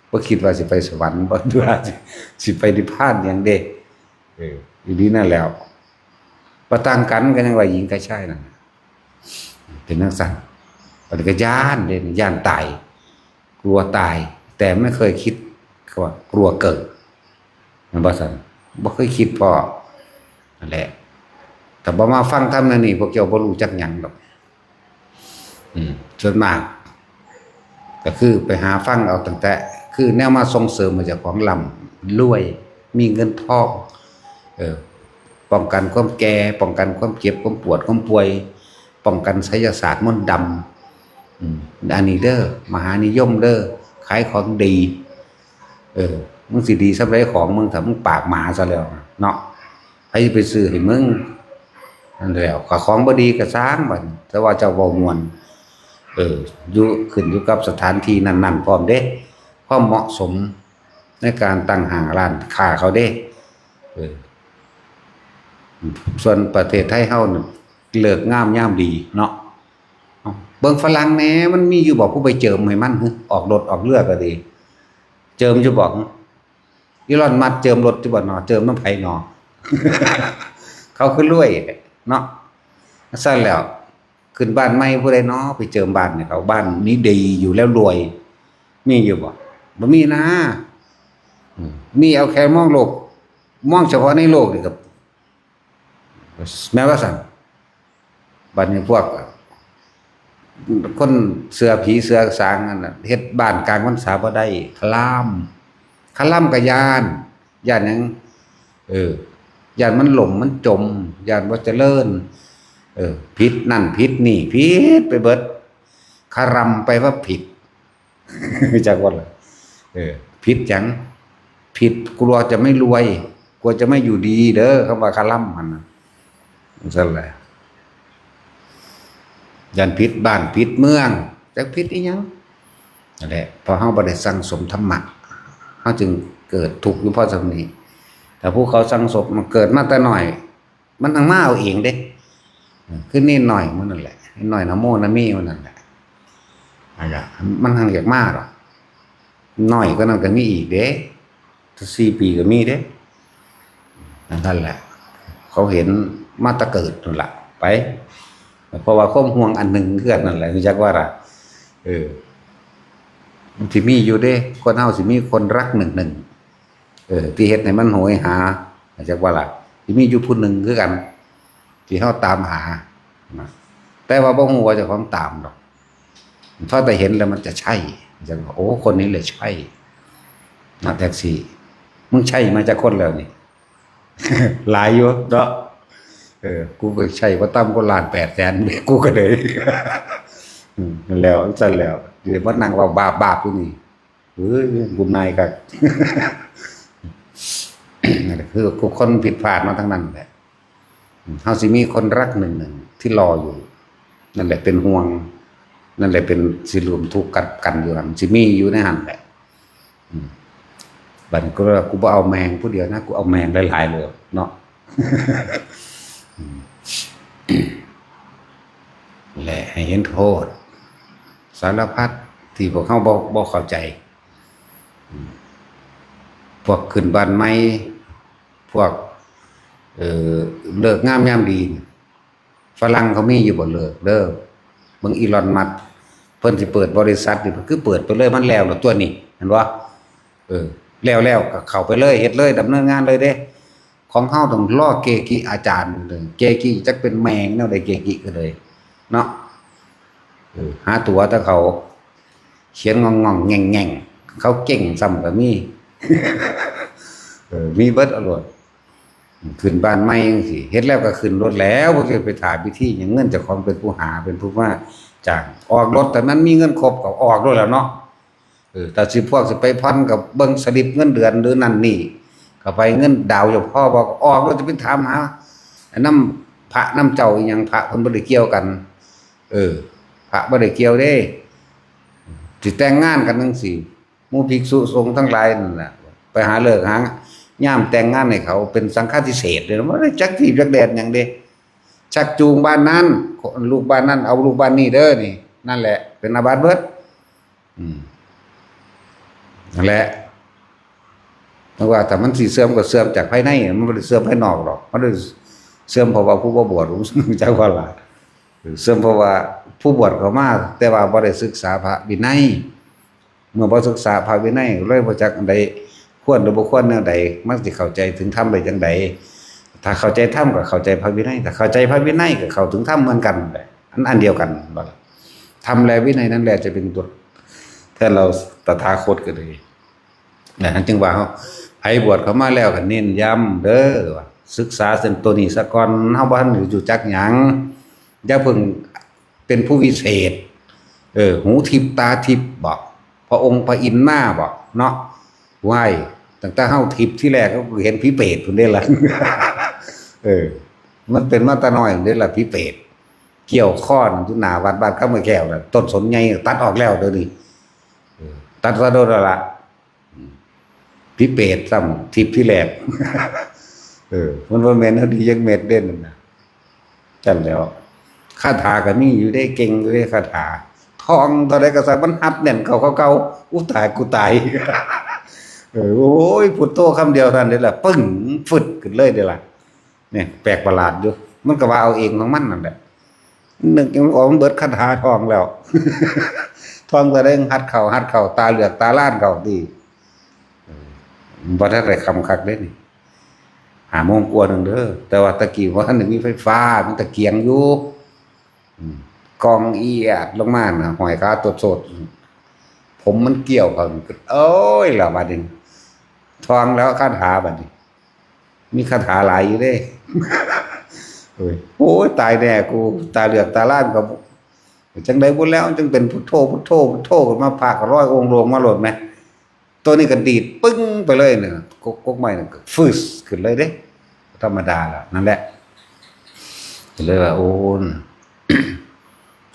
บ่คิดว่าสิไปสวรรค์ บ่ว่าสิ สิไปนิพพานหยังเด้ เออ อีหลีนั่นแหล้ว บ่ต่างกัน ก็ยังว่าหญิงกับชายนั่นน่ะ เป็นจั่งซั้น บัดนี้ก็ย้านเด้ ย้านตาย กลัวตาย แต่ไม่เคยคิดว่ากลัวเกิด แม่นบ่ซั้น บ่เคยคิดพ้อ นั่นแหละ ถ้าบ่มาฟังธรรมแนวนี้ พวกเจ้าบ่รู้จักหยังดอก อืม ส่วนมาก ก็คือไปหาฟังเอาตั้งแต่ คือแนวมาส่งเสริมให้เจ้าของร่ำรวย มีเงินทอง เออ ป้องกันความแก่ ป้องกันความเจ็บ ความปวด ความป่วย ป้องกันไสยศาสตร์มนต์ดำ อืม อันนี้เด้อ มหานิยมเด้อ ขายของดี เออ มึงสิดีส่ำใดของมึง ถ้ามึงปากหมาซะแล้วเนาะ ไผสิไปซื้อให้มึง นั่นแหล้ว ก็ของบ่ดีก็ซ่างบัด แต่ว่าเจ้าเว้าม่วน เออ อยู่ ขึ้นอยู่กับสถานที่นั้นๆ พร้อมเด้ ความเหมาะสมในการตั้งห้างร้านค้าเขาเด้ เออ ส่วนประเทศไทยเฮานี่ ฤกษ์งามยามดีเนาะ เบิ่งฝรั่งแหน่ มันมีอยู่บ่ผู้ไปเจิมให้มัน ออกรถออกเรือก็ดี เจิมอยู่บ่ อีลอนมัสก์เจิมรถอยู่บ่หนอ เจิมนำไผหนอ เขาคือรวยเนาะ ซั่นแล้ว ขึ้นบ้านใหม่ผู้ใดหนอ ไปเจิมบ้านให้เขา บ้านนี้ดีอยู่แล้วรวย มีอยู่บ่ บ่มีนะ อืม มีเอาแค่มองโลก มองเฉพาะในโลกนี่ก็ แม่นว่าซั่น บัดนี้พวก คนเชื่อผีเชื่อสางนั่นน่ะ เฮ็ดบ้านกลางพรรษาบ่ได้ คลาม คลามก็ย้าน ย้านหยัง เออ ย้านมันล่มมันจม ย้านบ่เจริญ เออ ผิดนั่นผิดนี่ ผิดไปเบิด คลามไปว่าผิด จักว่าล่ะ เออ ผิดหยัง ผิดกลัวจะไม่รวย กลัวจะไม่อยู่ดีเด้อ คำว่าคลามหั่นน่ะ ซั่นแหละ ย้านผิดบ้านผิดเมือง จักผิดอีหยัง นั่นแหละ เพราะเฮาบ่ได้สั่งสมธรรมะ เฮาจึงเกิดทุกข์อยู่เพราะส่ำนี้ แต่ผู้เขาสั่งสม มันเกิดมาแต่น้อย มันทั้งมาเอาเองเด้ เออ คือนี่น้อยมันนั่นแหละ นี่น้อยนะโมนะมีมันนั่นแหละ นั่นล่ะ มันทั้งอยากมาดอก น้อยกว่านั้นก็มีอีกเด้ สี่ปีก็มีเด้ นั่นแหละ เขาเห็นมาแต่เกิดนั่นล่ะ ไป เพราะว่าความห่วงอันหนึ่งคือกันนั่นแหละ รู้จักว่าล่ะ เออ มันสิมีอยู่เด้ คนเฮาสิมีคนรักหนึ่งหนึ่ง เออ ที่เฮ็ดให้มันโหยหา รู้จักว่าล่ะ สิมีอยู่ผู้หนึ่งคือกัน ที่เฮาตามหา นะ แต่ว่าบ่ฮู้ว่าเจ้าของตามดอก พอแต่เห็นแล้วมันจะใช่ จั่งว่า โอ้ คนนี้แหละใช่ นะ แท็กซี่ มึงใช่มาจักคนแล้วนี่ หลายอยู่เนาะ เออ กูก็ใช่บ่ต่ำกว่าล้านแปดแสน กูก็เลย อืม นั่นแหล้ว ซั่นแหล้ว เดี๋ยวมานั่งเว้าบาปๆอยู่นี่ เอ้ย บุญนายก็ นั่นแหละ คือทุกคนผิดพลาดมาทั้งนั้นแหละ เฮาสิมีคนรักหนึ่งหนึ่งที่รออยู่ นั่นแหละเป็นห่วง นั่นแหละเป็นสิร่วมทุกข์กับกันอยู่หั่น สิมีอยู่ในหั่นแหละ อืม บัดนี้ก็เลยว่า "กูบ่เอาแม่งผู้เดียวนะ กูเอาแม่งหลายๆเลยเนาะ" อืม และให้เห็นโทษ สารพัดที่พวกเฮาบ่ บ่เข้าใจ อืม พวกขึ้นบ้านใหม่ พวก เอ่อ ฤกษ์งามยามดีนี่ ฝรั่งเขามีอยู่บ่ฤกษ์เด้อ เบิ่งอีลอนมัสก์ เพิ่นสิเปิดบริษัทนี่ คือเปิดไปเลย มันแล้วแล้วตัวนี้ เห็นบ่ เออ แล้วแล้วก็เข้าไปเลย เฮ็ดเลย ดำเนินงานเลยเด้ ของเฮาต้องรอเกจิอาจารย์เด้อ เกจิจักเป็นแม่งแนวใด เกจิก็เลย เนาะ เออ หาตั๋วแต่เขา เขียนง่องๆแง่งๆ เขาเก่งซ้ำก็มี เออ มีเบิดเอาโลด ขึ้นบ้านใหม่จังซี้ เฮ็ดแล้วก็ขึ้นโลดแล้ว บ่สิไปถ่าพิธีหยัง เงินเจ้าของเป็นผู้หา เป็นผู้มาจ้าง ออกรถ แต่มันมีเงินครบก็ออกโลดแล้วเนาะ เออ แต่สิพวกสิไปผ่อนก็เบิ่งสลิปเงินเดือนหรือนั่นนี่ ก็ไปเงินดาวเจ้าพ่อบอกออก แล้วจะไปถามหา นำพระนำเจ้าอีหยัง พระเพิ่นบ่ได้เกี่ยวกัน เออ พระบ่ได้เกี่ยวเด้ สิแต่งงานกันจังซี้ หมู่ภิกษุสงฆ์ทั้งหลายนั่นน่ะ ไปหาฤกษ์หายามแต่งงานให้เขา เป็นสังฆาทิเศษเลย บ่ได้จักที่จักแดนหยังเด้ ชักจูงบ้านนั้น ลูกบ้านนั้น เอาลูกบ้านนี้เด้อนี่ นั่นแหละ เป็นอาบัติเบิด อืม นั่นแหละ เพราะว่าถ้ามันสิเสื่อมก็เสื่อมจากภายใน มันบ่ได้เสื่อมภายนอกหรอก มันได้เสื่อมเพราะว่าผู้บ่บวช จักว่าล่ะ เสื่อมเพราะว่าผู้บวชเข้ามา แต่ว่าบ่ได้ศึกษาพระวินัย เมื่อบ่ศึกษาพระวินัย เลยบ่จักอันใดควรหรือบ่ควรแนวใด มันสิเข้าใจถึงธรรมได้จั่งใด ถ้าเข้าใจธรรมก็เข้าใจพระวินัย ถ้าเข้าใจพระวินัยก็เข้าถึงธรรมเหมือนกัน อัน อันเดียวกัน ธรรมและวินัยนั่นแหละจะเป็นตัวแทนเราตถาคตก็เลย นะ จึงว่าเฮา ไผบวชเข้ามาแล้วก็เน้นย้ำเด้อว่า ศึกษาเส้นตัวนี้ซะก่อน เฮาบ่ทันรู้จักหยัง อย่าเพิ่งเป็นผู้วิเศษ เออ หูทิพย์ตาทิพย์บ่ พระองค์พระอินทร์มาบ่ เนาะ ว้าย ตั้งแต่เฮาทิพย์ที่แรกก็เห็นผีเปรตพุ้นเด้ล่ะ เออ มันเป็นมาแต่น้อยพุ้นเด้ล่ะ ผีเปรต เกี่ยวคอนั่นอยู่หน้าวัดบ้านคำแก้วน่ะ ต้นสนใหญ่ตัดออกแล้วเดี๋ยวนี้ เออ ตัดซะโดนแล้วล่ะ อืม ผีเปรตซ้ำทิพย์ที่แรก เออ มันบ่แม่นเฮาดีจักเม็ดเด้นั่นน่ะ จั่นแหล้ว คาถาก็มีอยู่เด้ เก่งอยู่เด้ คาถา ท่องเท่าใดก็ซัก มันฮัดแน่นเข้า เข้า เข้า อู้ตาย กูตาย เออ โอ้ย พุทโธคำเดียวเท่านั้นเด้ล่ะ ปึ้ง ฟึดขึ้นเลยเด้ล่ะ เนี่ย แปลกประหลาดอยู่ มันก็ว่าเอาเองของมันนั่นแหละ นึกยังออกมันเบิดคาถาท่องแล้ว ท่องก็ได้หัดเข้า หัดเข้า ตาเหลือกตาล้านเข้าติ เออ บ่ทันได้ค่ำคักเด้นี่ ห้าโมงกว่าหนึ่งเด้อ แต่ว่าตะกี้บ่ทันได้มีไฟฟ้า มีตะเกียงอยู่ อืม กองเอียดลงมาน่ะ ห้อยขาตดโสด ผมมันเกี่ยวเขา โอ้ย แล้วบัดนี้ ท่องแล้วคาถาบัดนี้ มีคาถาหลายอยู่เด้ โอ้ย โอ้ย ตายแน่กู ตาเหลือกตาล้านก็ จั่งใดบุแล้ว จั่งเป็นพุทโธ พุทโธ พุทโธ ขึ้นมา พระก็ลอยองค์ลงมาโลดแหม ตัวนี้ก็ดีดปึ้งไปเลยเนี่ย กก กกไม้นั่นก็ฟึสขึ้นเลยเด้ ธรรมดาแล้ว นั่นแหละ ก็เลยว่า โอ้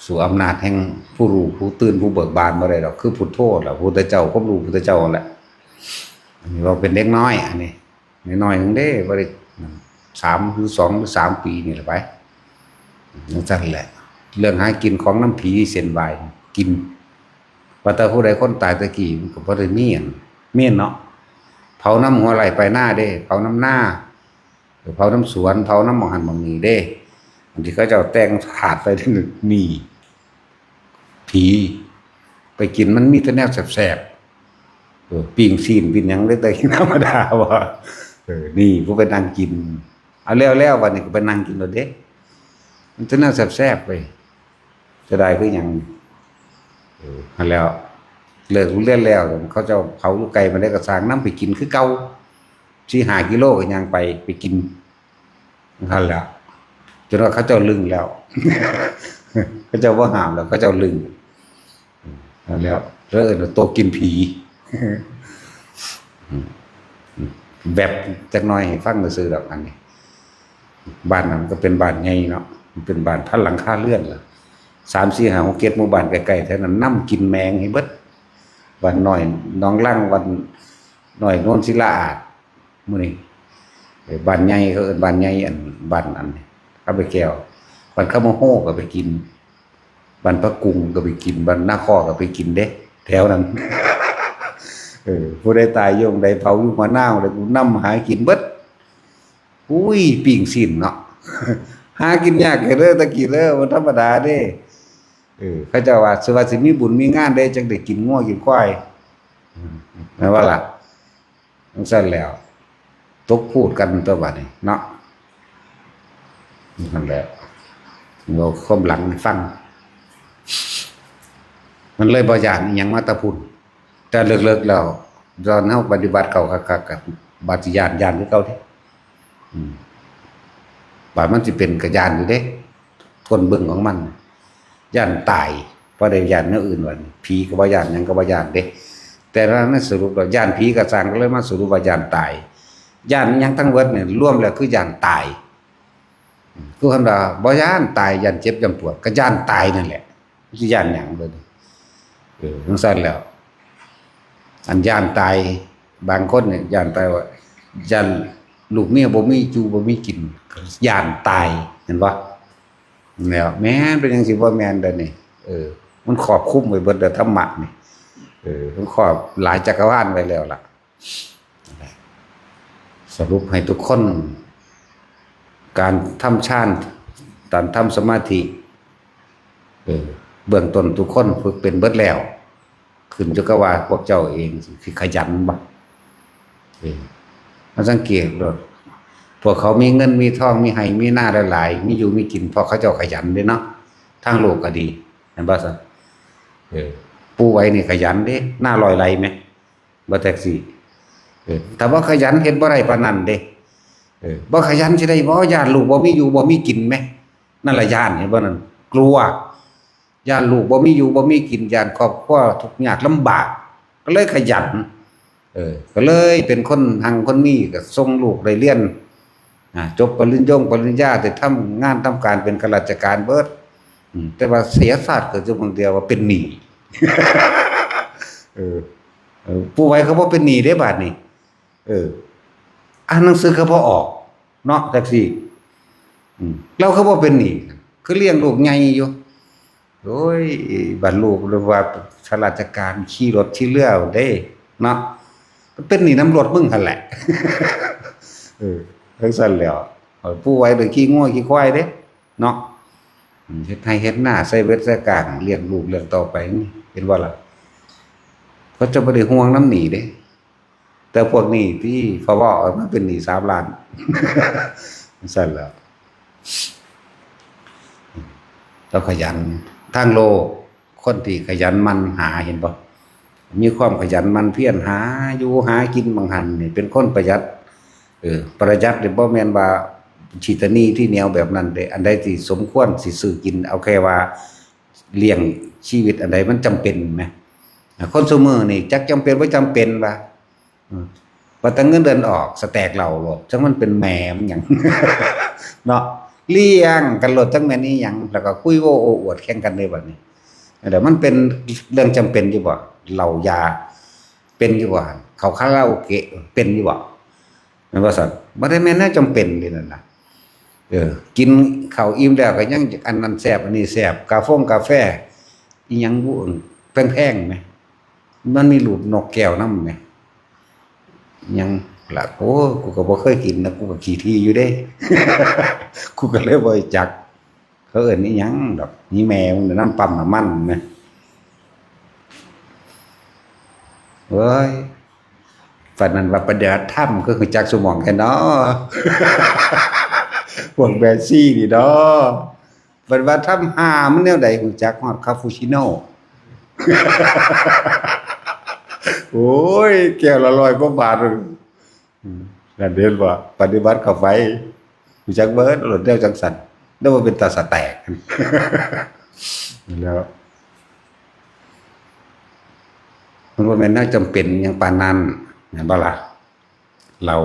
สู้อำนาจแห่งผู้รู้ ผู้ตื่น ผู้เบิกบานบ่ได้ดอก คือพุทโธล่ะ พุทธเจ้า ความรู้พุทธเจ้านั่นแหละ อันนี้ว่าเป็นเด็กน้อย อันนี้ น้อยๆหนึ่งเด้ บ่ได้ สาม หรือ สอง หรือ สาม ปีนี่แหละไป จั่งซั้นแหละ เรื่องหากินของนำผีเส้นไหว้ กิน ว่าแต่ผู้ใดคนตายตะกี้มันก็บ่ได้มีหยัง มีเนาะ เผานำหัวไร่ปลายนาเด้ เผานำนา เผานำสวน เผานำหม่องหั่นหม่องนี่เด้ อันที่เขาเจ้าแต่งถาดไปนี่ มี ผี ไปกินมันมีแต่แนวแซ่บๆ เออ ปิ้งซี้นปิ้งหยังได้แต่ธรรมดาบ่ เออ นี่ผู้ไปนั่งกิน เอาแล้วๆ บัดนี้ก็ไปนั่งกินโลดเด้ มันแต่แนวแซ่บๆ ไป จะได้คือหยัง เออ หั้นแหล้ว เลิกโรงเรียนแล้ว เขาเจ้าเผาอยู่ไกลปานใดก็ซ่าง นำไปกินคือเก่า สี่ห้ากิโลก็ย่างไป ไปกิน หั้นแหละ จนว่าเขาเจ้าลึงแล้ว เขาเจ้าบ่ห้ามแล้ว เขาเจ้าลึง นั่นแหละ แล้วเอิ้นว่าโต๊ะกินผี แบบจักหน่อยให้ฟังซื่อๆดอกอันนี้ บ้านนั้นก็เป็นบ้านใหญ่เนาะ มันเป็นบ้านพันหลังคาเรือนล่ะ สาม สี่ ห้า หก เจ็ด หมู่บ้านใกล้ๆแถวนั้นนำกินแมงให้เบิด บ้านน้อยหนองลัง บ้านน้อยโนนศิลาอาด มื้อนี้ เอ่อ บ้านใหญ่ เขาเอิ้นบ้านใหญ่ อัน บ้านอันนี้ เขาไปแก้ว บ้านคำโฮก็ไปกิน บ้านพระกุงก็ไปกิน บ้านนาคอก็ไปกินเด้ แถวนั้น เออ ผู้ใดตายอยู่หม้องใด เผาอยู่หัวนาวเลย กูนำหากินเบิด อุ้ย ปิ้งซี้นเนาะ หากินยากเด้อ ตะกี้เด้อ บ่ธรรมดาเด้ เออ เขาเจ้าว่า สิว่าสิมีบุญมีงานเด้ จั่งได้กินงัวกินควาย แม่นบ่ล่ะ จั่งซั้นแล้ว ตกพูดกันตัวบัดนี้เนาะ นั่นแหละ เว้าความหลังให้ฟัง มันเลยบ่ย้านอิหยังมาแต่พุ้น แต่เลิกๆแล้ว ตอนเฮาปฏิบัติเข้าคักๆ ก็บาดสิย้าน ย้านคือเก่าเด้ อืม บาดมันสิเป็นก็ย้านอยู่เด้ ทนเบิ่งของมัน ย้านตาย บ่ได้ย้านแนวอื่นว่า ผีก็บ่ย้าน หยังก็บ่ย้านเด้ แต่ว่าในสรุปแล้ว ย้านผีก็ซ่าง ก็เลยมาสรุปว่าย้านตาย ย้านอิหยังทั้งเบิดเนี่ย รวมแล้วคือย้านตาย คือคันว่าบ่ย้านตาย ย้านเจ็บ ย้านปวด ก็ย้านตายนั่นแหละ สิย้านหยังเบิ่ง เออ จั่งซั้นแล้ว อันย้านตาย บางคนเนี่ยย้านตายว่า ย้านลูกเมียบ่มีอยู่บ่มีกิน ย้านตาย เห็นบ่ แล้ว แม่นเป็นจั่งซี้ บ่แม่นเด้อนี่ เออ มันครอบคลุมไว้เบิดแล้ว ธรรมะนี่ เออ มันครอบหลายจักรวาลไว้แล้วล่ะ สรุปให้ทุกคน การทำฌาน การทำสมาธิ เออ เบื้องต้นทุกคนฝึกเป็นเบิดแล้ว ขึ้นอยู่กับว่าพวกเจ้าเองสิขยันบ่ เออ มาสังเกตโลด พวกเขามีเงินมีทอง มีไฮ่มีนาหลายๆ มีอยู่มีกิน เพราะเขาเจ้าขยันเด้เนาะ ทางโลกก็ดี เห็นบ่ซั่น เออ ปู่ไหวนี่ขยันเด้ นาร้อยไร่แหม บ่แท็กซี่ เออ ถ้าบ่ขยันเฮ็ดบ่ได้ปานนั้นเด้ เออ บ่ขยันสิได้บ่ ย้านลูกบ่มีอยู่บ่มีกินแหม นั่นล่ะย้าน เห็นบ่นั่น กลัว ย้านลูกบ่มีอยู่บ่มีกิน ย้านครอบครัวทุกข์ยากลำบาก ก็เลยขยัน เออ ก็เลยเป็นคนฮังคนมี ก็ส่งลูกได้เรียน อ่า จบปริญญงปริญญา ได้ทำงานทำการเป็นข้าราชการเบิด อืม แต่ว่าเสียชาติเกิดอยู่หม้องเดียวว่าเป็นหนี้ เออ เออ ปู่ไหวเขาบ่เป็นหนี้เด้บาดนี้ เออ อ่านหนังสือเขาบ่ออก เนาะ แท็กซี่ อืม ลาวคือบ่เป็นหนี้ คือเลี้ยงลูกใหญ่อยู่ โอ้ย บัดลูกเรียกว่าข้าราชการ ขี่รถขี่เรือเด้ เนาะ เป็นหนี้นำรถมึงหั่นแหละ เออ จั่งซั้นแล้ว เออ ปู่ไหวไปขี่งัวขี่ควายเด้ เนาะ อืม เฮ็ดไฮ่เฮ็ดนา ใส่เวทใส่กาง เลี้ยงลูกเลี้ยงเต้าไป เห็นบ่ล่ะ เขาเจ้าบ่ได้ห่วงนำหนี้เด้ แต่พวกนี้ที่เขาเว้าออกมาเป็นหนี้สามล้าน จั่งซั้นแหล้ว แล้วขยัน ทางโลก คนที่ขยันหมั่นหา เห็นบ่ มีความขยันหมั่นเพียรหาอยู่หากิน บางหั้นนี่เป็นคนประหยัด เออ ประหยัดนี่บ่แม่นว่าขี้ตะหนี่ทีเหนียวแบบนั้นเด้ อันใดที่สมควรสิซื้อกิน เอาแค่ว่าเลี้ยงชีวิต อันใดมันจำเป็นแหม คนซุมื้อนี่จักจำเป็นบ่จำเป็นว่า อืม ว่าแต่เงินเดือนออก สแต็กเหล้าโลด จักมันเป็นแหมมันหยัง เนาะ เลี้ยงกันโลด จักแม่นอีหยัง แล้วก็คุยโว้โอ้อวดแข่งกันเด้บัดนี้ เดี๋ยวมันเป็นเรื่องจำเป็นอยู่บ่ เหล้ายาเป็นอยู่บ่ เข้าคาราโอเกะเป็นอยู่บ่ แม่นบ่ซั่น บ่ได้แม่นแนวจำเป็นเด้นั่นน่ะ เออ กินข้าวอิ่มแล้วก็ยังอันนั้นแซ่บ อันนี้แซ่บ กาฟงกาแฟ อีหยังบุ แพงๆแหม มันมีรูปนกแก้วนำแหม หยังล่ะ โอ้ กูก็บ่เคยกินนะ กูก็ขี้ถี่อยู่เด้ กูก็เลยบ่รู้จัก เขาเอิ้นอีหยังดอก นี่แม่มึงน่ะ น้ำปั๊มน้ำมันแหม เว้ย ปานนั้นว่าปฏิบัติธรรมคือรู้จักซุหม่องแท้เนาะ พวกแม่ชีนี่เนาะ ปฏิบัติธรรมหามันแนวใด รู้จักฮอดคาปูชิโน่ โอ้ย แก้วละร้อยกว่าบาท อืม นั่นเห็นบ่ ปฏิบัติเข้าไป รู้จักเบิดโลดแนวจั่งซั้น แล้วว่าเป็นตาสะแตก แล้ว มันบ่แม่นแนวจำเป็นหยังปานนั้น แม่นบ่ล่ะ เรา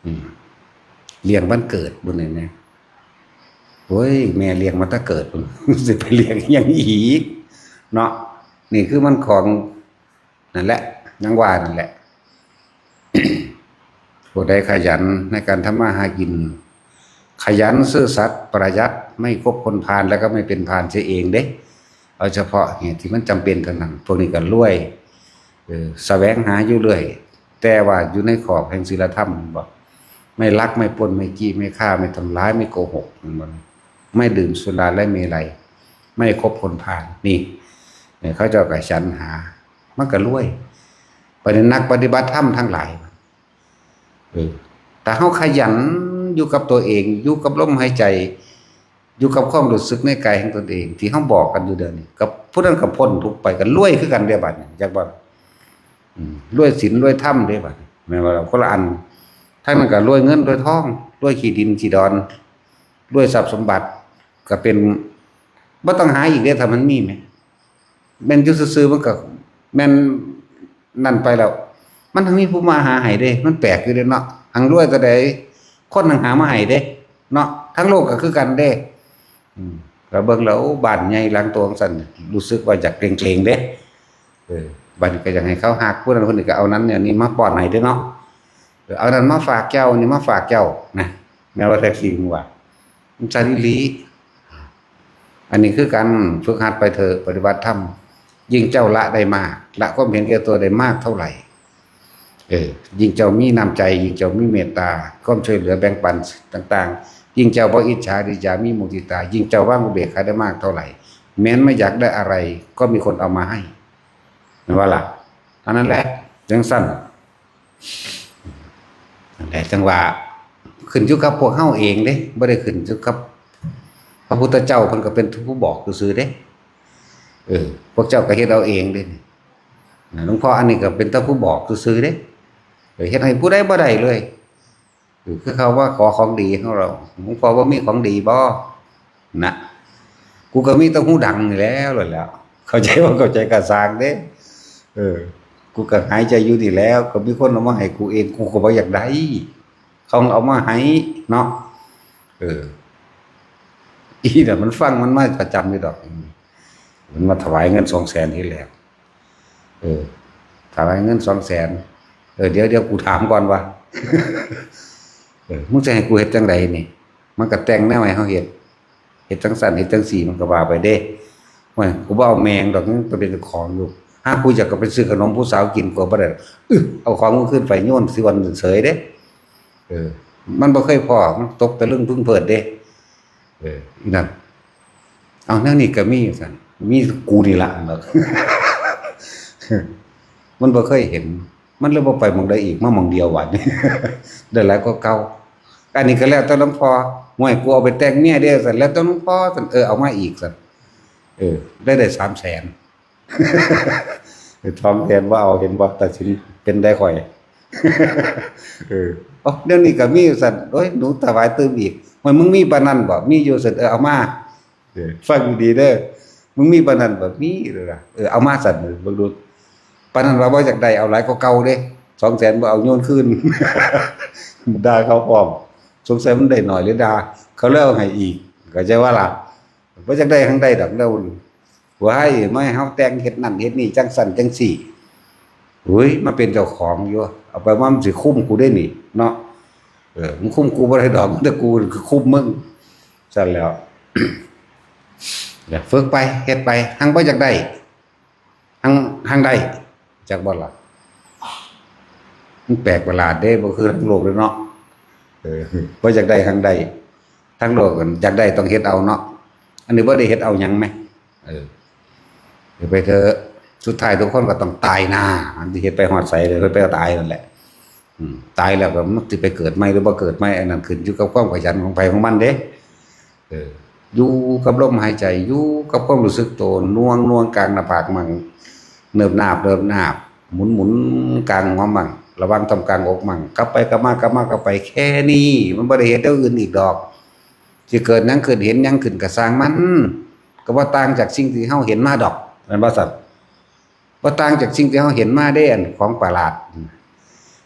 อืม เลี้ยงวันเกิดบุญนี่นะ โอ้ย แม่เลี้ยงมาแต่เกิด สิไปเลี้ยงหยังอีก เนาะ นี่คือมันของ นั่นแหละ ยังว่านั่นแหละ ผู้ใดขยันในการทำมาหากิน ขยันซื่อสัตย์ประหยัด ไม่คบคนพาลแล้วก็ไม่เป็นพาลเสียเองเด้ เอาเฉพาะเหตุที่มันจำเป็นเท่านั้น พวกนี้ก็รวย เออ แสวงหาอยู่เรื่อย แต่ว่าอยู่ในขอบแห่งศีลธรรม แม่นบ่ ไม่ลัก ไม่ปล้น ไม่จี้ ไม่ฆ่า ไม่ทำร้าย ไม่โกหก แม่นบ่ ไม่ดื่มสุราและเมรัย ไม่คบคนพาล นี่ เออ เขาเจ้าก็สรรหา มันก็รวย บัดนี้นักปฏิบัติธรรมทั้งหลาย เออ ถ้าเฮาขยันอยู่กับตัวเอง อยู่กับลมหายใจ อยู่กับความรู้สึกในกายของตนเอง ที่เฮาบอกกันอยู่เดี๋ยวนี้ กับผู้นั้นก็พ้นทุกข์ไป ก็รวยคือกันเด้บัดนี้ จักว่า อืม รวยศีลรวยธรรมเด้บัดนี้ แม่นบ่ล่ะ คนละอัน ทางนั้นก็รวยเงินรวยทอง รวยขี้ดินขี้ดอน รวยทรัพย์สมบัติ ก็เป็น บ่ต้องหาอีกเด้ ถ้ามันมีแหม แม่นอยู่ซื่อๆ มันก็แม่นนั่นไปแล้ว มันทั้งมีผู้มาหาให้เด้ มันแปลกอยู่เด้เนาะ หังรวยเท่าใด คนหังหามาให้เด้ เนาะ ทั้งโลกก็คือกันเด้ อืม ก็เบิ่งแล้ว โอ้ บ้านใหญ่หลังโตจั่งซั้น รู้สึกว่าอยากเกรงๆ เด้ เออ บัดนี้ก็อยากให้เขาฮัก ผู้นั้นคนนี้ก็เอานั้นเนี่ย นี่มาป้อนให้เด้เนาะ เออ เอานั้นมาฝากเจ้า นี่มาฝากเจ้า นะ แม่นว่าแท็กซี่มึงว่า มันจั่งอีหลี อันนี้คือการฝึกหัดไปเถอะ ปฏิบัติธรรม ยิ่งเจ้าละได้มาก ละความเห็นแก่ตัวได้มากเท่าไหร่ เออ ยิ่งเจ้ามีน้ำใจ ยิ่งเจ้ามีเมตตา ความช่วยเหลือแบ่งปันต่างๆ ยิ่งเจ้าบ่อิจฉาริษยา มีมุทิตา ยิ่งเจ้าวางอุเบกขาได้มากเท่าไหร่ แม้นไม่อยากได้อะไร ก็มีคนเอามาให้ แม่นบ่ล่ะ อันนั้นแหละ จั่งซั้น นั่นแหละ จั่งว่า ขึ้นอยู่กับพวกเฮาเองเด้ บ่ได้ขึ้นอยู่กับ พระพุทธเจ้า เพิ่นก็เป็นผู้บอกซื่อๆ เด้ เออ พวกเจ้าก็เฮ็ดเอาเองเด้ นะ หลวงพ่ออันนี้ก็เป็นแต่ผู้บอกซื่อๆ เด้ เออ เฮ็ดให้ผู้ใดบ่ได้เลย เออ คือเขาว่าขอของดีของเรา หลวงพ่อบ่มีของดีบ่ นะ กูก็มีแต่หูดังนี่แหล้ว แหล้ว เข้าใจบ่เข้าใจก็ซ่างเด้ เออ กูก็หายใจอยู่นี่แหล้ว ก็มีคนเอามาให้กูเอง กูก็บ่อยากได้ เขาเอามาให้เนาะ เออ อีน่ะมันฟังมันมาประจำอยู่ดอก มันมาถวายเงินสองแสนทีแรก เออ ถวายเงินสองแสน เออ เดี๋ยว เดี๋ยวกูถามก่อนว่า เออ มึงจะให้กูเฮ็ดจั่งใดนี่ มันก็แต่งแนวให้เฮาเฮ็ด เฮ็ดจั่งซั้น เฮ็ดจั่งซี้ มันก็ว่าไปเด้ โอ้ย กูบ่เอาแม่งดอก มึงไปเป็นเจ้าของอยู่ หากูอยากก็ไปซื้อขนมผู้สาวกิน กูบ่ได้ อึ เอาของมึงคืนไป โยนสิวันเสยเด้ เออ มันบ่เคยพ้อ มันตกตะลึงพึงเพลิดเด้ เออ อีนั่น เอาแนวนี้ก็มีซั่น มีกูนี่ล่ะ มันบ่เคยเห็น มันเลยบ่ไปหม่องใดอีก มาหม่องเดียวบัดนี้ ได้หลายกว่าเก่า อันนี้ก็แล้วแต่หลวงพ่อ ห่วย กูเอาไปแต่งเมียเด้ซั่น แล้วแต่หลวงพ่อซั่น เออ เอามาอีกซั่น เออ ได้ ได้สามแสน สองแสนบ่เอา เห็นบ่ ตัดสินเป็นได้ข่อย เออ เอ้า เดี๋ยวนี้ก็มีซั่น โอ้ย หนูถวายตื่มอีก มัน มึงมีปานนั้นบ่ มีอยู่ซั่น เออ เอามา เออ ฟังดีๆ เด้อ มึงมีปานนั้นบ่ มีเลยล่ะ เออ เอามาซั่น เบิ่งดู ปานนั้นว่าบ่อยากได้ เอาหลายกว่าเก่าเด้ สองแสนบ่เอา โยนคืน ด่าเขาพร้อม สงสัยมันได้น้อยหรือด่า เขาเลยเอาให้อีก เข้าใจบ่ล่ะ บ่อยากได้ทางใดดอก แล้ว ว่าให้มาให้เฮาแต่งเฮ็ดนั่นเฮ็ดนี่ จั่งซั้นจั่งซี้ อุ้ย มาเป็นเจ้าของอยู่ เอาไปมามันสิคุมกูได้นี่ เนาะ เออ มึงคุมกูบ่ได้ดอก แต่กูคือคุมมึง ซั่นแหล้ว อยากฝึกไป เฮ็ดไป หังบ่อยากได้ หัง หังได้ จักบ่ล่ะ มันแปลกประหลาดเด้ บ่คือทั้งโลกเลยเนาะ เออ บ่อยากได้หังได้ ทั้งโลกกัน อยากได้ต้องเฮ็ดเอาเนาะ อันนี้บ่ได้เฮ็ดเอาหยังแหม เออ เดี๋ยวไปเถอะ สุดท้ายทุกคนก็ต้องตายหน้า อันที่เฮ็ดไปฮอดไสเลย เพิ่นไปตายนั่นแหละ อืม ตายแล้วก็มันสิไปเกิดใหม่หรือบ่เกิดใหม่ อันนั้นขึ้นอยู่กับความขยันของไผของมันเด้ เออ อยู่กับลมหายใจ อยู่กับความรู้สึกโต หน่วง หน่วงกลางหน้าผากมั่ง เนิบนาบ เนิบนาบ หมุน หมุนกลางหัวมั่ง ระวังทำกลางอกมั่ง กลับไปกลับมากลับมากลับไป แค่นี้ มันบ่ได้เฮ็ดแนวอื่นอีกดอก สิเกิดหยังขึ้น เห็นหยังขึ้นก็ซ่างมัน ก็บ่ต่างจากสิ่งที่เฮาเห็นมาดอก แม่นบ่ซั่น? บ่ต่างจากสิ่งที่เฮาเห็นมาเด้ อันของประหลาด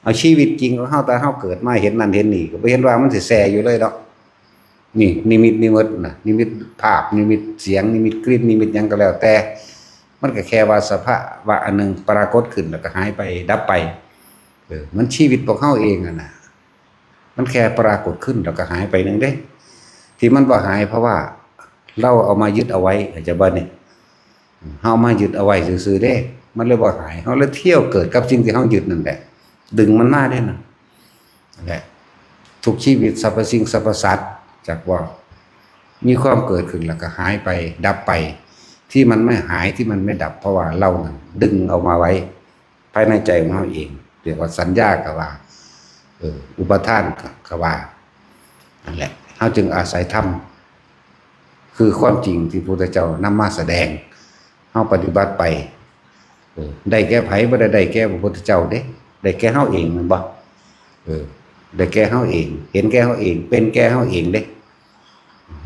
เอาชีวิตจริงของเฮา แต่เฮาเกิดมาเห็นนั่นเห็นนี่ ก็บ่เห็นว่ามันสิแซ่อยู่เลยดอก นี่นิมิต นิมิตนะ นิมิตภาพ นิมิตเสียง นิมิตกลิ่น นิมิตหยังก็แล้วแต่ มันก็แค่ว่าสภาวะอันหนึ่งปรากฏขึ้นแล้วก็หายไป ดับไป เออ มันชีวิตพวกเฮาเองอะนะ มันแค่ปรากฏขึ้นแล้วก็หายไปหนึ่งเด้ ที่มันบ่หายเพราะว่าเราเอามายึดเอาไว้ เข้าใจบ่นี่ เฮามายึดเอาไว้ซื่อๆเด้ มันเลยบ่หาย เฮาเลยเที่ยวเกิดกับสิ่งที่เฮายึดนั่นแหละ ดึงมันมาเด้นั่น นั่นแหละ ทุกชีวิต สรรพสิ่งสรรพสัตว์ จักว่ามีความเกิดขึ้นแล้วก็หายไป ดับไป ที่มันไม่หาย ที่มันไม่ดับ เพราะว่าเรานั่นดึงเอามาไว้ ภายในใจของเราเอง เรียกว่าสัญญาก็ว่า เออ อุปาทานก็ว่า นั่นแหละ เฮาจึงอาศัยธรรม คือความจริงที่พระพุทธเจ้านำมาแสดง เฮาปฏิบัติไป เออ ได้แก่ไผ บ่ได้ได้แก่พระพุทธเจ้าเด้ ได้แก่เฮาเองแม่นบ่ เออ ได้แก่เฮาเอง เห็นแก่เฮาเอง เป็นแก่เฮาเองเด้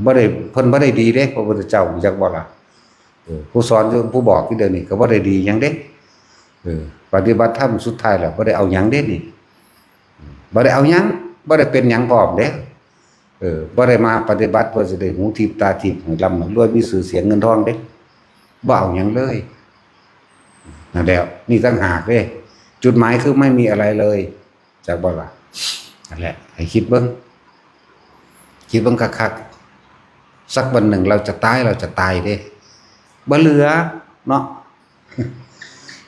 บ่ได้ เพิ่นบ่ได้ดีเด้ พระพุทธเจ้า รู้จักบ่ล่ะ เออ ผู้สอนอยู่ ผู้บอกอยู่เดี๋ยวนี้ก็บ่ได้ดีหยังเด้ เออ ปฏิบัติธรรมสุดท้ายแล้วบ่ได้เอาหยังเด้นี่ บ่ได้เอาหยัง บ่ได้เป็นหยังพร้อมเด้ เออ บ่ได้มาปฏิบัติเพื่อสิได้หูทิพย์ตาทิพย์ ให้ร่ำให้รวย มีชื่อเสียงเงินทองเด้ บ่เอาหยังเลย นั่นแหละ นี่ต่างหากเด้ จุดหมายคือไม่มีอะไรเลย จักบ่ล่ะ นั่นแหละ ให้คิดเบิ่ง คิดเบิ่งคักๆ สักวันหนึ่งเราจะตาย เราจะตายเด้ บ่เหลือเนาะ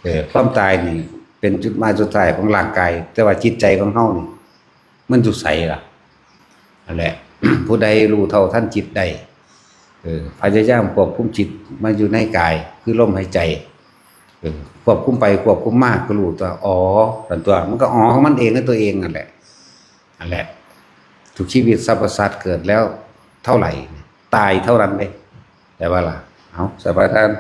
เออ ความตายนี่เป็นจุดหมายสุดท้ายของร่างกาย แต่ว่าจิตใจของเฮานี่ มันอยู่ไสล่ะ นั่นแหละ ผู้ใดรู้เท่าทันจิตได้ เออ พยายามควบคุมจิตมาอยู่ในกาย คือลมหายใจ เออ ควบคุมไปควบคุมมาก็รู้ตัว อ๋อ นั่นตัว มันก็อ๋อของมันเองในตัวเองนั่นแหละ นั่นแหละ ทุกชีวิตสรรพสัตว์เกิดแล้วเท่าไหร่ ตายเท่านั้นเด้ แต่ว่าล่ะ เอา สบายท่าน